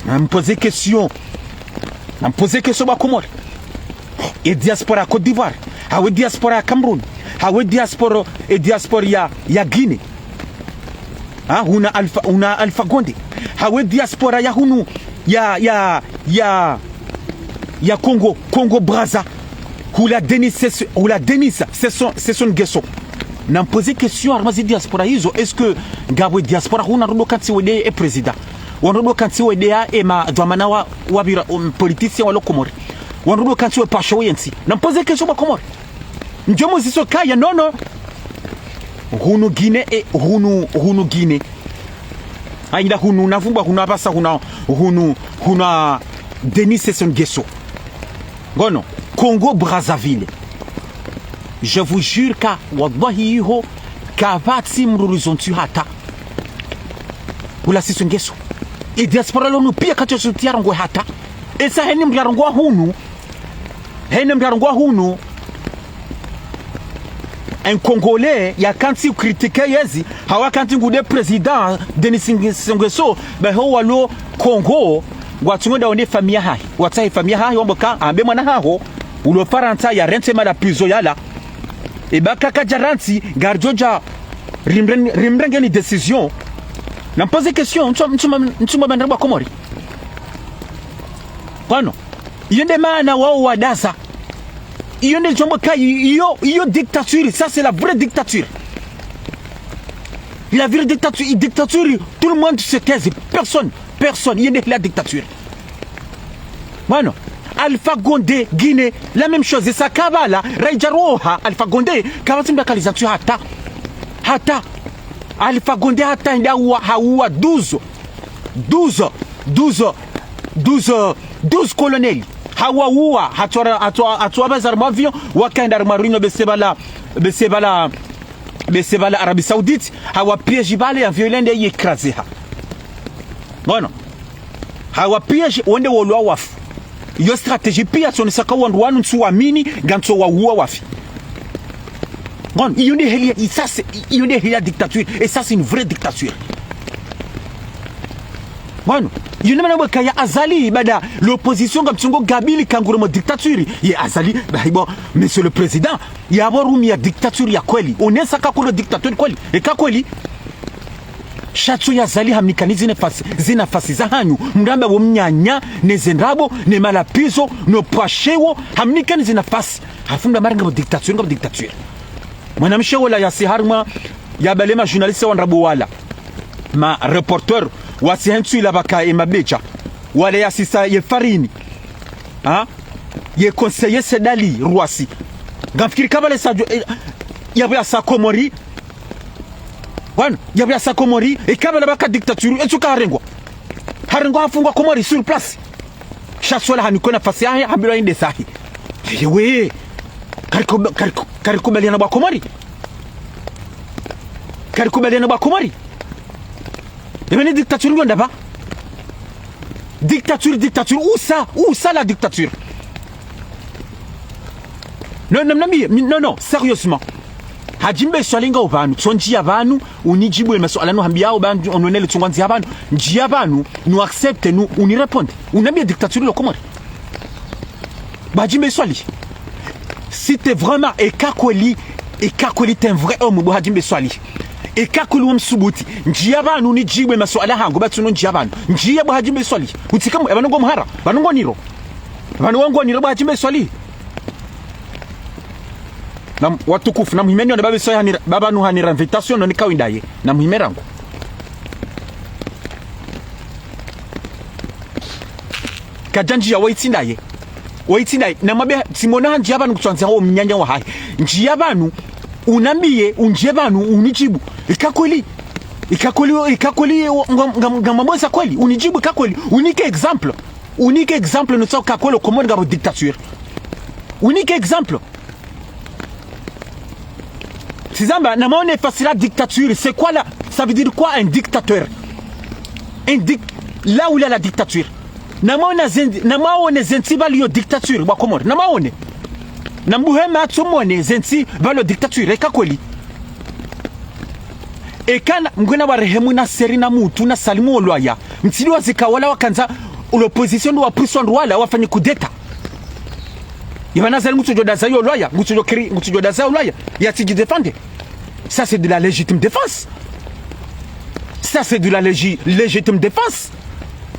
Na mpoze question. Na mpoze question ba Komori. E diaspora ya Côte d'Ivoire. Hawe diaspora ya Cameroun. Hawe diaspora, e diaspora ya, ya Guinée. Ha, huna Alpha, huna Alpha Condé. Hawe diaspora ya hunu, ya, ya, ya, ya Congo, Congo Brazza. Hula Denis Sassou, hula Denis Sassou, Sassou Nguesso. Na mpoze question, harimwa zi diaspora izo, est-ce que ngapvo diaspora huna rodo kantsi wede e président? Wandrodo kantsi wede ya e ma, dhwamana wa, wa pvira, um, politicien walo Komori. Wandrodo kantsi we pvwasha uyentsi. Na mpoze question ba Komori. Ndjo muziso kaya, non, non. Hunu Guinée, e, hunu, hunu Guinée. Ainda hunu, na vumbwa hunu apvasa hunu, hunu, hunu a Denis Sassou Nguesso. Ngono, Congo Brazzaville. Je vous jure ka, wallahi iho, kapvatsi mdru rizonti hata. Hula Sassou Nguesso. E diaspora lonu pia katsi suti yarongowe hata. Esa heni mdru yarongowa hunu. Heni mdru yarongowa hunu. Un Congolais, yakantsi critiquer yezi, hawu kantsi ngude président, Denis Sassou Nguesso, be ho walo Congo, ngwatsungo nda wone famiyi yahahe. Watsahe famiyi yahahe, wambe ka, ambe mwana haho, ulo Farantsa yarentsi malapvizo yala. Eba ka kadjarantsi, ngaridjo dja rimren-, rimrengeni décision. Na mpoze question, ntsuma, ntsuma, ntsuma bandra ba Komori. Kwano, iyo nde maana wawo wadaza. Iyo nde djombo ka, iyo, iyo dictature, ça c'est la vraie dictature. La vraie dictature, dictature, tout le monde se taise, personne, personne, iyo nde la dictature. Mwana, Alpha Condé, Guinée, la même chose, sa kabala, raidja roha, Alpha Condé, kapvatsi mdru yakalizanti hata. Hata. Alpha Condé hata nda wa, hawuwa douze. Douze, douze, douze, douze colonels. Hawawuwa, hatwara, hatwa-, hatwabaza harimwa avion, wakaenda harimwa réunion bese pvala, bese pvala, bese pvala Arabie Saoudite, hawa piège pvale, avion ile nde yecraseha. Ngono. Hawa piège, wende wolwa wafu. Iyo stratégie pia tsonesa ka wandru wanu ntsu wamini, ngantso wawuwa wafi. Ngono, iyo nde heli ya, ça c'est, iyo nde heli ya dictature, et ça c'est une vraie dictature. Ngono, iyo nde mana weka ya Azali, bada l'opposition ngamtsungo kabili ka nguri mwa dictature, ye Azali, ba, bon, monsieur le président, yapvo rumia dictature ya kweli, onesa ka kuro dictature kweli, eka kweli. Sha tso ya Azali hamnikani zinafasi, zinafasi zahanyu. Mramba wo mnyanya, ne zendrabo, ne malapvizo, no pvwashewo, hamnikani zinafasi. Halafu mramba ngapvo dictature, ngapvo dictature. Mwanamshe wola yasi harimwa, yapvale ma journaliste wa ndrabo wala. Ma reporter, wasi hentsu ila pvaka e mabedja. Wala yasisa ye farini. Ha? Ye conseiller Said Ali Roissy. Ngamfikiri kapvale sa djo, eh, yapvo yasa Komori. Pvanu, yapvo yasa Komori, eka pvala pvaka dictature, etsuka harengwa. Harengwa hafungwa Komori sur place. Sha swala hanikwa nafasi yahe, hambilwa yende zahe. Yewe. Kariko-, kariko-, karikubaliana pvwa Komori. Karikubaliana pvwa Komori. Yemeni dictature ngiyo ndapvi? Dictature, dictature, où ça? Où ça la dictature? Non, non, non, mais, non, non, sérieusement. Hadjimbe Swalihi nga upvanu, tsondjiya pvanu, unidjibu ye masuala no hambiyao pvanu, ononele tsungwa ndziya pvanu, ndjiya pvanu, nu accepte, nu, uniréponde. Unambiye dictature lo Komori. Bo Hadjimbe Swalihi. Si t'es vraiment, eka kweli, eka kweli t'es un vrai homme, bo Hadjimbe Swalihi. Eka kweli we msubuti. Ndjiya pvanu, unidjibu ye masuala hangu, pvatsi no ndjiya pvanu. Ndjiya bo Hadjimbe Swalihi. Utsike mu, pvanu ngo mhara, pvanu ngo niro. Pvanu ngo niro bo Hadjimbe Swalihi. Nam, watukufu, namhimeni ona pvapvo so hanira, pvapvo nu hanira invitation no nikawindaye. Namhime rangu. Kadjandjiya waitsindaye. Waitsindaye. Namwambe, tsimona handjiya pvanu kutswandziha wo mnyanya wahahe. Ndjiya pvanu, unambiye, undjiye pvanu, unidjibu. Eka kweli. Eka kweli, eka kweli, nga, nga, ngamwamboza kweli. Unidjibu eka kweli. Unike exemple. Unike exemple, no tsao eka kweli, Komori ngapvo dictature. Unike exemple. Tsizamba, namwone fasira dictature, c'est quoi la, ça veut dire quoi un dictateur? Un dic-, là où il y a la dictature. Namwone zen-, namwone zentsi pvaliyo dictature, bo Wakomori. Namwone. Nambuhe matso mwone zentsi pvaliyo dictature, eka kweli. Eka na, mngwena warehemu na Seri na Mutu na Salimu Olwaya. Mtsidi wazika wala wakandza, l'opposition ndo wapuswa ndo wala wafanye coup d'État. Ipvanu Azali ngutsudjo daza yo Olwaya, ngutsudjo kiri, ngutsudjo daza yo Olwaya, yatsidji défendre. Ça, c'est de la légitime défense. Ça, c'est de la légi-, légitime défense.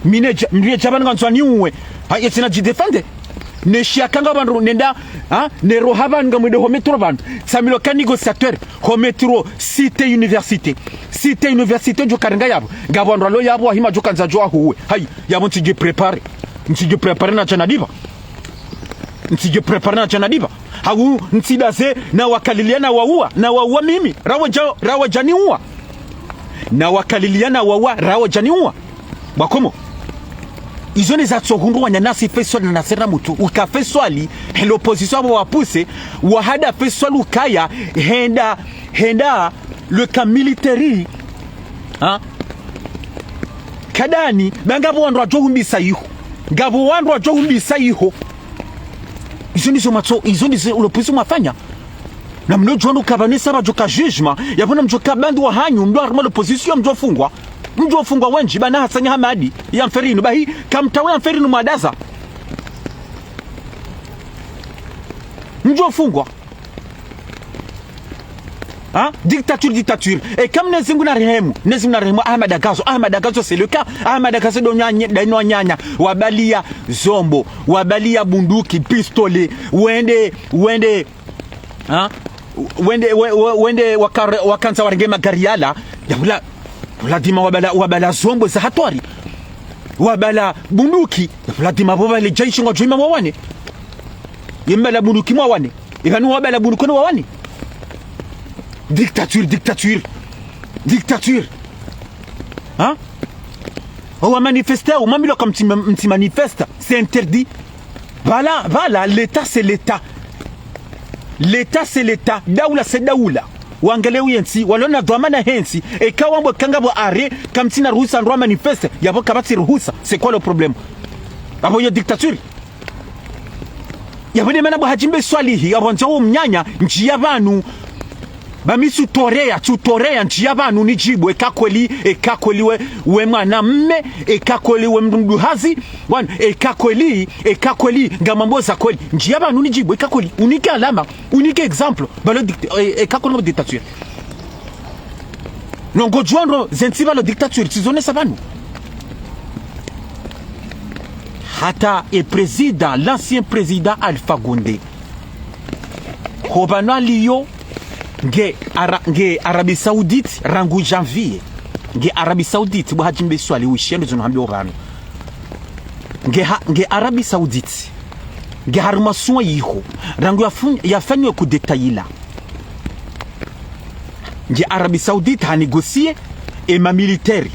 Mi nedja, mi nedja pvanu ngandzwa niuwe. Ha, yetsina dji défendre. Neshiya kanga pvandru nenda, ha, neroha pvanu ngamwendo ho métro pvanu. Tsamilo ka négociateur, ho métro, cité université. Cité université djo karenga yapvo. Ngapvo wandru walo yapvo wahima djo kandza djo wahuwe. Hayi, yapvo ntsidji préparer. Ntsidji préparer na djana dipva. Ntsidji préparer na djana dipva. Hau ntsidaze na wakaliliya na wauwa, na wauwa mimi. Rawadja, rawadja niuwa. Na wakaliliya na wauwa, rawadja niuwa. Bo Wakomori. Izo nde zatsohundru wananyasi Faiswali na Nasser na Mutu. Uka Faiswali, he l'opposition apvo wapuse, wahada Faiswali ukaya, henda, henda, le camp militaire, ha? Kadani, ba ngapvo wandru wadjo humbisa iho. Ngapvo wandru wadjo humbisa iho. Izo ndizo matso, izo ndizo l'opposition mwafanya. Na mno djuwa ndo kapvanu saba djoka jugement, yapvo na mdjoka bandu wahanyu, mdjo harumwa l'opposition mdjofungwa. Mdjofungwa wendji, bana Hasani Hamadi, ya mferinu, bahi, kamtawe ya mferinu mwadaza. Mdjofungwa. Ha? Dictature, dictature. Eka Mwenyezi Mungu narehemu. Mwenyezi Mungu narehemu Ahmada Gazo. Ahmada Gazo, c'est le cas. Ahmada Gazo ndo nyanya, ndo nyanya. Wabaliya zombo. Wabaliya bunduki, pistolet. Wende, wende. Ha? Wende, we, we, wende wakare-, wakandza warenge magari yala. Yapvo la, lazima wabala, wabala zombo za hatwari. Wabala bunduki. Yapvo lazima pvo pvale jeshi ngwadjo hima wawane. Yembala bunduki mwawane. Ipvanu wabala bunduki no wawane. Dictature, dictature. Dictature. Ha? Owa manifester, o mamilo ka mtsi ma-, mtsi manifester. C'est interdit. Pvala, pvala, l'État, c'est l'État. L'État, c'est l'État. Daula, c'est daula. Wangele uyentsi, walona dhwamana hentsi. Eka wambwa ka ngapvo arrêt, kamtsina ruhusa ndrwa manifester. Yapvo kapvatsi ruhusa. C'est quoi le problème? Apvo yo dictature. Yapvo nde mana bo Hadjimbe Swalihi, yapvo ndzao mnyanya, ndjiya pvanu. Ba mi tsutoreya, tsutoreya, ndjiya pvanu nidjibu, eka kweli, eka kweli we, we mwana mme, eka kweli we mdru mduhazi, wan-, eka kweli, eka kweli, ngamwamboza kweli. Ndjiya pvanu nidjibu, eka kweli, unike alama, unike exemple, pvalo dict-, e, eka kweli ngo dictature. Nongo djuwa ndo zentsi pvalo dictature, tsizonesa pvanu. Hata e président, l'ancien président Alpha Condé. Ho pvanu aliyo nge Ara-, nge Arabie Saoudite, rangu janvier. Nge Arabie Saoudite, bo Hadjimbe Swalihi, wishiya ndo zinu hambio pvanu. Nge ha-, nge Arabie Saoudite. Nge harumwa suwa yiho. Rangu yafu-, yafanywe coup d'État yila. Nge Arabie Saoudite ha négocier e ma militaire.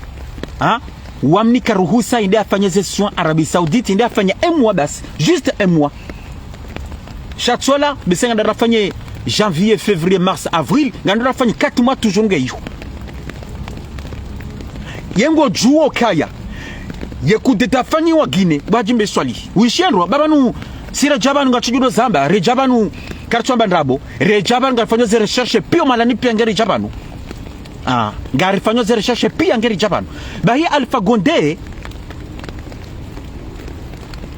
Ha? Wamnika ruhusa yende yafanye ze soins Arabie Saoudite, yende yafanye un mois basi, juste un mois. Sha tsi ola, bese ngandra fanye janvier, février, mars, avril, ngandra fanye quatre mois toujours nge iho. Ye ngodjuo kaya ye coup d'État yafanyiwa Guinée, bo Hadji Mbae Swalihi. Wishendrwa, ba pvanu, si redja pvanu ngatsidjo zamba, redja pvanu, karitsu amba ndrabo, redja pvanu ngarifanyao ze recherche piya, malani piya nge redja pvanu. Ah, ngarifanyao ze recherche piya nge redja pvanu. Bahi Alpha Condé,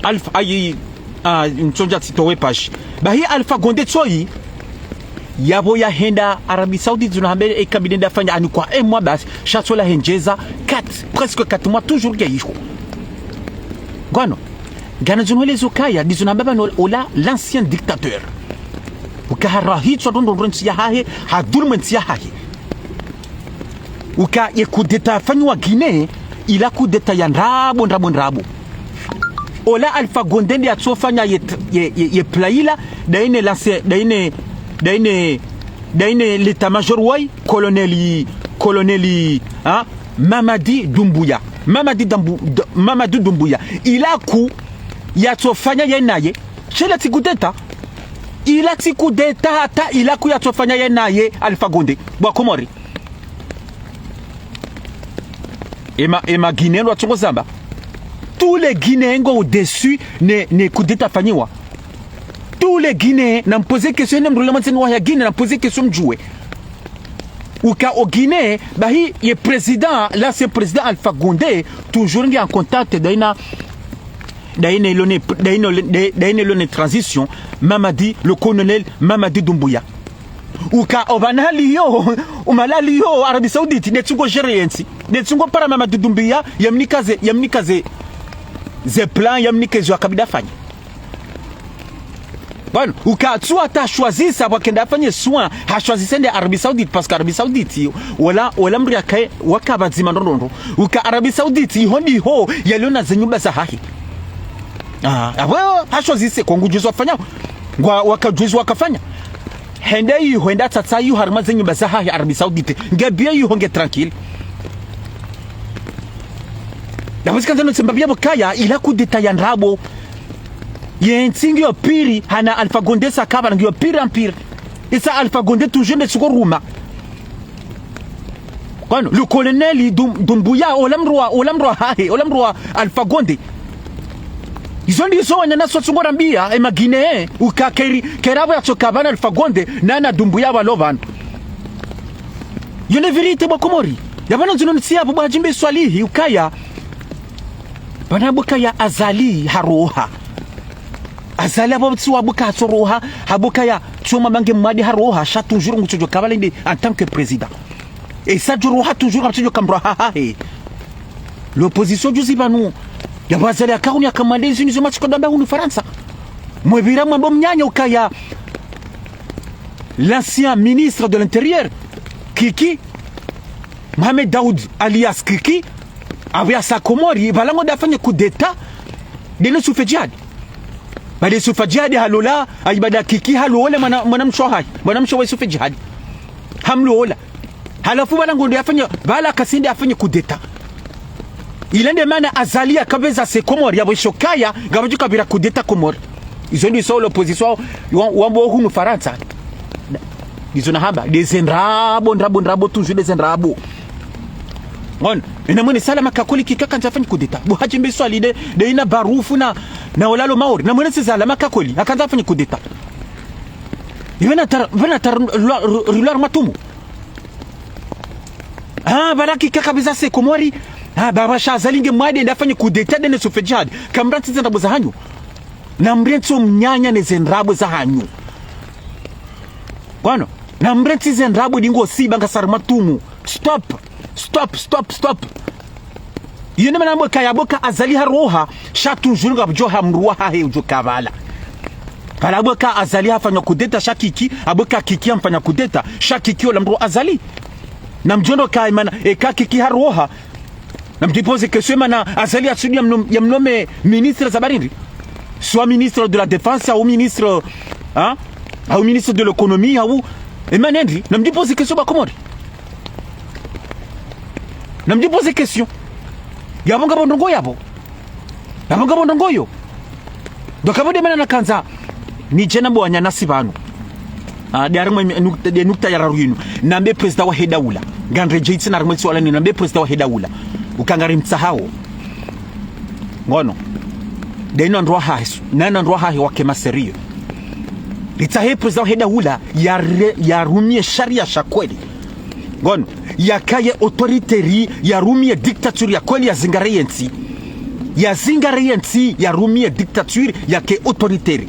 Alpha, ayi, ah, ntsondja tsitowe page. Bahi Alpha Condé tsoyi, yapvo yahenda Arabie Saoudite, zinu hamba e kabili nda fanya anikwa un mois basi, sha tsi ola hendjeza quatre, presque quatre mois toujours nge iho. Ngwano, ngana zinu helezo kaya, ndizo namba pvanu ola l'ancien dictateur. Uka harahitswa ndrondro ntsi yahahe, hadhulumu ntsi yahahe. Uka ye coup d'État yafanyiwa Guinée, ila coup d'État ya ndrabo, ndrabo, ndrabo. Ola Alpha Condé nde yatsofanya ye, ye, ye, ye plan ila, ndayine l'ancien, ndayine, ndayine, ndayine l'état-major wayi, colonel, colonel, ha? Mamadi Doumbouya. Mamadi Dambu-, D-, Mamadi Doumbouya. Ila coup yatsofanya ye naye, sha ila tsi coup d'État. Ila tsi coup d'État hata, ila coup yatsofanya ye naye Alpha Condé. Bo Wakomori. E ma, e ma Guinéens lwatsongo zamba. Tous les Guinéens ngo au-dessus ne, ne coup d'État yafanyiwa. Tous les Guinéens, na mpoze question, ne mdru la manzeni wa ya Guinée, na mpoze question mdjuwe. Uka o Guinée, bahi ye président, l'ancien président Alpha Condé, toujours nge en contact, ndayina, ndayine lone, ndayine lone, ndayine lone transition, Mamadi, le colonel Mamadi Doumbouya. Uka opvanu aliyo, opvanu aliyo Arabie Saoudite, nde tsungo gérer yentsi. Nde tsungo para Mamadi Doumbouya, yamnika ze, yamnika ze, ze plan, yamnika ze zo yakabidi yafanye. Bon, uka tsu hata choisir sa pvwa kenda yafanye soins, ha choisir nde Arabie Saoudite, parce que Arabie Saoudite, wala, wala mdru yakaye, waka pvadzima ndrondrondro. Uka Arabie Saoudite, iho ndiho, yaliona ze nyumba zahahe. Ah, apvo, ha choisir kwa ngudjuzi wafanya. Ngwa, wakadjuzi wakafanya. Hende iho, hende atsatsa iho, harimwa ze nyumba zahahe Arabie Saoudite. Nge bien iho, nge tranquille. Ndapvo tsikandza no tsemba bien bo kaya, ila coup d'État ya ndrabo. Yentsi ngiyo pire, hana Alpha Condé sa kabala ngiyo pire en pire. Isa Alpha Condé toujours nde tsuko ruma. Kwani, le colonel Dum-, Doumbouya, ola mdru wa, ola mdru wahahe, ola mdru wa Alpha Condé. Izo ndizo wananya so tsungo rambia, e ma Guinéens, uka keri, kera pvo yatsoka pvanu Alpha Condé, nana Doumbouya pvalo pvanu. Yo nde vérité bo Wakomori. Ya pvanu zinu ntsi yapvo bo Hadji Mbae Swalihi, ukaya. Pvanu bo kaya Azali haroha. Azali apvo tsi wa bo ka tsoroha, ha bo kaya tsoma mange Mmadi haroha, sha toujours ngutsodjo kabala nde en tant que président. E sa djoroha toujours kapvatsidjo ka mdru wahahe. L'opposition juzi pvanu. Ya pvo Azali yakahuni yakamande zinu zo matsiko damba hunu Farantsa. Mwepvira mwambo mnyanya ukaya l'ancien ministre de l'Intérieur, Kiki, Mohamed Daoud alias Kiki, apvo yasa Komori, pvala ngo nde yafanye coup d'État, ndene Soufi Djihadi. Baada Soufi Djihadi halola, ayi baada Kiki halola mwana, mwana mshe wahahe, mwana mshe wa Soufi Djihadi. Hamlola. Halafu pvala ngo nde yafanye, pvala kasi nde yafanye coup d'État. Ila nde mana Azali yakapveza se Komori, yapvo isho kaya, ngapvadjo kapvira coup d'État Komori. Izo ndizo l'opposition wa, wambo hunu Farantsa. Izo nahamba, ndeze ndrabo, ndrabo, ndrabo, toujours ndeze ndrabo. Ngono, ina mwene Salama Kakoli kika hakandza yafanye coup d'État. Bo Hadji Mbae Swalihi nde, nde ina Barufu na, na olalo Maore. Na mwene si Salama Kakoli, hakandza yafanye coup d'État. Ipvena tar-, ipvena tar-, lwa-, ru-, rulwa matumu. Ah, pvala kika kapveza se Komori. Ah, pvapvo sha Azali nge mwade nde yafanye coup d'État ndene Soufi Djihadi. Kamrantsi ze ndrabo zahanyu. Namrantsi o mnyanya neze ndrabo zahanyu. Kwani, namrantsi ze ndrabo ndingo siba ngasari matumu. Stop. Stop, stop, stop. Iyo nde mana bo kaya bo ka Azali haroha, sha toujours ngapvadjo ha mdru wahahe udjo ka pvala. Pvala bo ka Azali hafanya coup d'État sha Kiki, apvo ka Kiki hamfanya coup d'État, sha Kiki ola mdru wa Azali. Namdjo ndo ka mana, eka Kiki haroha, namdjipoze question mana Azali yatsudi yamnom-, yamnome ministre za barindi. Soit ministre de la Défense, ou ministre, hein, ou ministre de l'Économie, ou, e mana ndri, namdjipoze question bo Wakomori. Namdjipoze question. Yapvo ngapvo ndrongo yapvo. Yapvo ngapvo ndrongo yo. Donc apvo nde mana nakandza nidje nambe wananyasi pvanu. Ah, nde harimwa nukta, nde nukta ya raru yinu. Nambe président wahe daula. Ngandredjei tsena harimwa suala linu, nambe président wahe daula. Uka ngarimtsahao. Ngono. Nde inu wandru wahahe su. Na inu wandru wahahe wake ma sérieux. Ritsahe président wahe daula yare-, yarumie sharia sha kweli. Ngono. Yakaye autoritaire, yarumie dictature ya kweli, yazingare yentsi. Yazingare yentsi, yarumie dictature, yake autoritaire.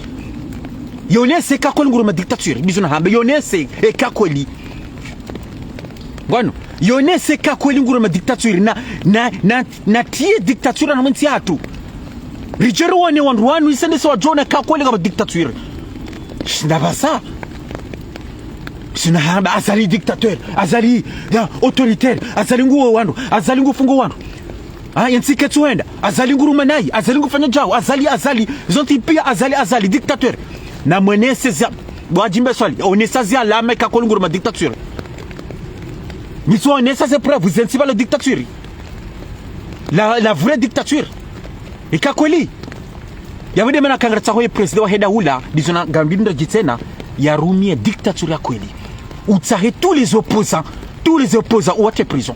Yonese eka kweli nguruma dictature, bizo nahambe, yonese eka kweli. Ngono, yonese eka kweli nguruma dictature, na, na, na, natriye dictature harimwa entsi yahatru. Ridje riwone wandru wanu, isendese wadjone eka kweli ngapvo dictature. Shinda pvasa. Shinda hamba Azali dictateur, Azali, ya, autoritaire, Azali nguwo wandru, Azali ngufungo wandru. Ah, yentsi ketsu hwenda, Azali nguruma nayi, Azali ngufanya djau, Azali, Azali, zontsi pia Azali, Azali, dictateur. Namwonese zia, bo Hadji Mbae Swalihi, onesa ze alama eka kweli nguruma dictature. Nitso onesa ze preuve zentsi pvalo dictature. La, la vraie dictature. Eka kweli. Yapvo nde mana ka ngaritsaho ye président wahe daula, ndizo na ngambi mndru djitsena, yarumie dictature ya kweli. Utsahe tous les opposants, tous les opposants, uwatre prison.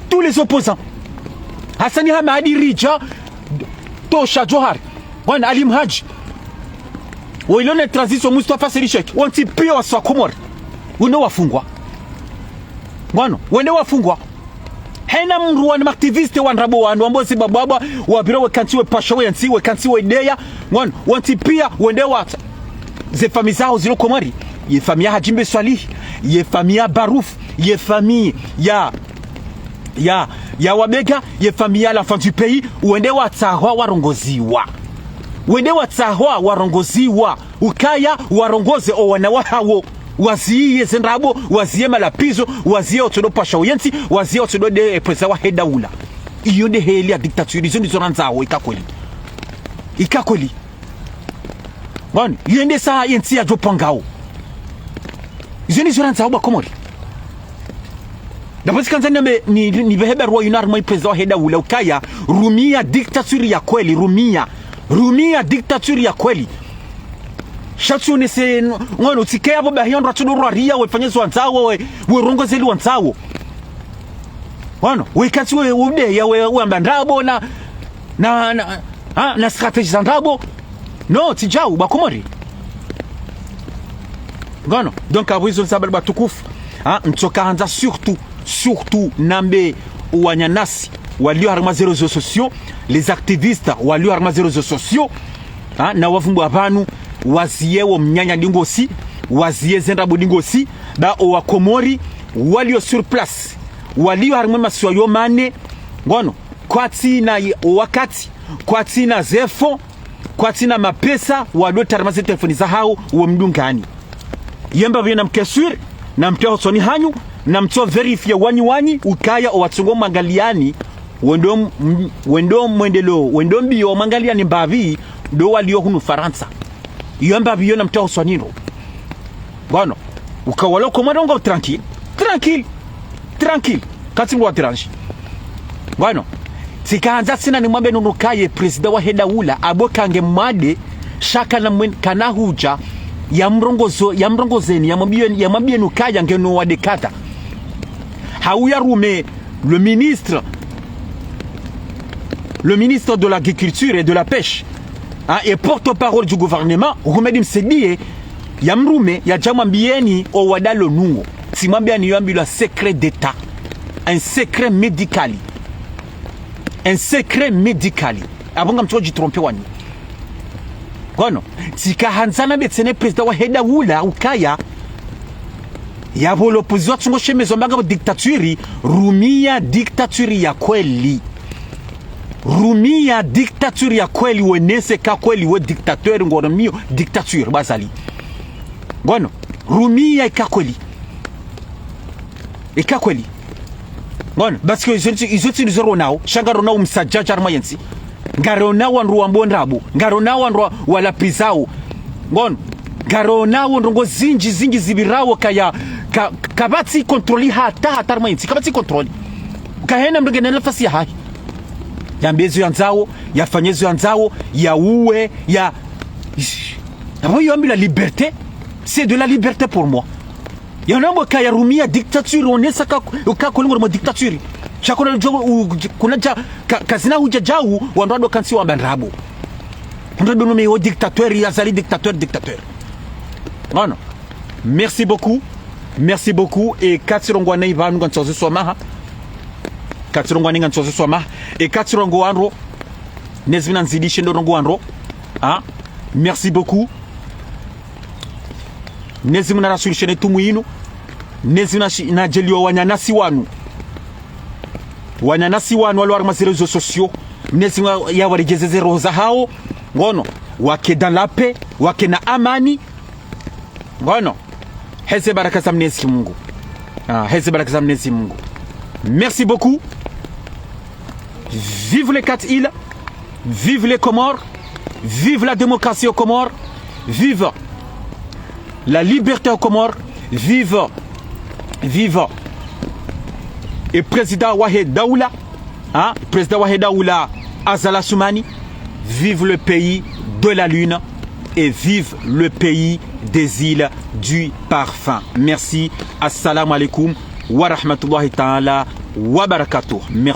Tous les opposants. Hassani Hamadi, Ridja, Tosha Djohar, Bwana Ali Mhadji, Wailone Transition, Mustafa Seri Sheikh, wontsi pia wasi wa Komori. Wende wafungwa. Ngono, wende wafungwa. Hena mndru wanu ma activistes wa ndrabo wanu, wambozi bababa, wapvira wekantsi wepasha wentsi, wekantsi wedeya, ngono, wontsi pia, wende watsa. Ze famille zaho zilo Komori, ye famille ya Hadji Mbae Swalihi, ye famille ya Barouf, ye famille ya, ya, ya Wabega, ye famille ya l'enfant du pays, wende watsahwa warongoziwa. Wende watsahwa warongoziwa. Ukaya warongoze owana wahawo. Waziye ze ndrabo, waziye malapvizo, waziye otsodo pasha oyentsi, waziye otsodo nde, eh, président wahe daula. Iyo nde heli ya dictature, izo ndizo randzawo, eka kweli. Eka kweli. Ngono, iyo nde sa yentsi yadjo pangao. Izo ndizo randzawo bo Wakomori. Ndapvo tsikandza name ni, ni, nipvehe barua yinu harimwa ye président wahe daula ukaya, rumia dictature ya kweli, rumia. Rumia dictature ya kweli. Sha tsi unese, ngono, tsike yapvo bahi ondro atsudo rwaria, wefanye zo wandzawo, we, werongoze li wandzawo. Ngono, wekantsi we, udeya, we, wamba ndrabo na, na, na, ha, na stratégie za ndrabo. Non, tsi djau, bo Wakomori. Ngono, donc, apvo izo ntsamba watukufu. Ha, ntsoka handza surtout, surtout, nambe wananyasi, walio harimwa ze réseaux sociaux, les activistes, walio harimwa ze réseaux sociaux, ha, na wavumbu wa pvanu, waziye wo mnyanya ndingosi, waziye ze ndrabo ndingosi, ba owa Komori, walio sur place, walio harimwa masiwa yo mane, ngono, kwatsina ye, owakati, kwatsina ze fonds, kwatsina mapesa, wado taramia ze telefoni zahawo, wo mdungani. Yemba pvio namke sûr, namtreho usoni hanyu, namtso vérifier wanyu wanyu, ukaya owatsungo mwangaliani, wendo m-, m-, wendo mwendelo, wendo mbio mwangaliani mbapvi, ndo walio hunu Farantsa. Yemba pvio namtreho usoni ndo. Ngono, uka walo Komori ngo tranquille. Tranquille. Tranquille. Katsi ngwa tranquille. Ngono, tsika handza tsena nimwambe nunu kaye président wahe daula, apvo kange mwade, sha kana mwen-, kana hudja, yamrongozo, yamrongozeni, yamwambieni, yamwambieni ukaya ngeno wade kadha. Hau yarume le ministre, le ministre de l'Agriculture et de la Pêche, hein, et porte-parole du gouvernement, Houmed Msaidié, yamrume, yadja mwambieni owade lo nungo. Tsimwambiani yo yambilwa secret d'État. Un secret médical. Un secret médical. Apvo ngamtso djitromper wanyu. Ngono, tsika handza nambe tsena président wahe daula ukaya, yapvo l'opposition tsungo shemeza mba ngapvo dictature, rumia dictature ya kweli. Rumia dictature ya kweli, wenese eka kweli we dictateur, ngono mio dictature, bo Azali. Ngono, rumia eka kweli. Eka kweli. Ngono, parce que izo, izo tsi ndizo ronao, sha ngaronao msadjadja harimwa yentsi. Ngaronao wandru wambo ndrabo, ngaronao wandru wa, walapvizao. Ngono, ngaronao ndrongo zindji, zindji zipvirao kaya, ka, kapvatsi contrôle hata, hata harimwa yentsi, kapvatsi contrôle. Kahena mndru ngena nafasi yahahe. Yambe ezo yandzao, yafanye ezo yandzao, yauwe, ya... Ish. Apvo iyo yambilwa liberté, c'est de la liberté pour moi. Yanambo ka yarumia dictature, onesa ka, ka ko ngorumwa dictature. Sha kuna djo, u-, kuna dja, ka, kazina hudja djau, wandru wado kantsi wamba ndrabo. Wandru wado nome o dictateur, Azali dictateur, dictateur. Ngono. Merci beaucoup. Merci beaucoup. E katsirongoa nayi pvanu ngantsozo swamaha. Katsirongoa nayi ngantsozo swamaha. E katsirongoa ndro. Mnyezi Mungu nanzidishe ndo rongoa ndro. Ah. Merci beaucoup. Mnyezi Mungu narasulishe ne tumu inu. Mnyezi Mungu nashi-, nadjaliwa wananyasi wanu. Wananyasi wanu walo harimwa ze réseaux sociaux. Mnyezi Mungu yawaredjezeze roho zahao. Ngono. Wake dans la paix. Wake na amani. Ngono. Heze baraka za Mnyezi Mungu. Ah, heze baraka za Mnyezi Mungu. Merci beaucoup. Vive les quatre îles. Vive les Comores. Vive la démocratie aux Comores. Vive la liberté aux Comores. Vive, vive. E président wahe daula, hein, président wahe daula Azali Assoumani, vive le pays de la lune et vive le pays des îles du parfum. Merci. Assalamu alaikum wa rahmatullahi ta'ala wa barakatuh. Merci.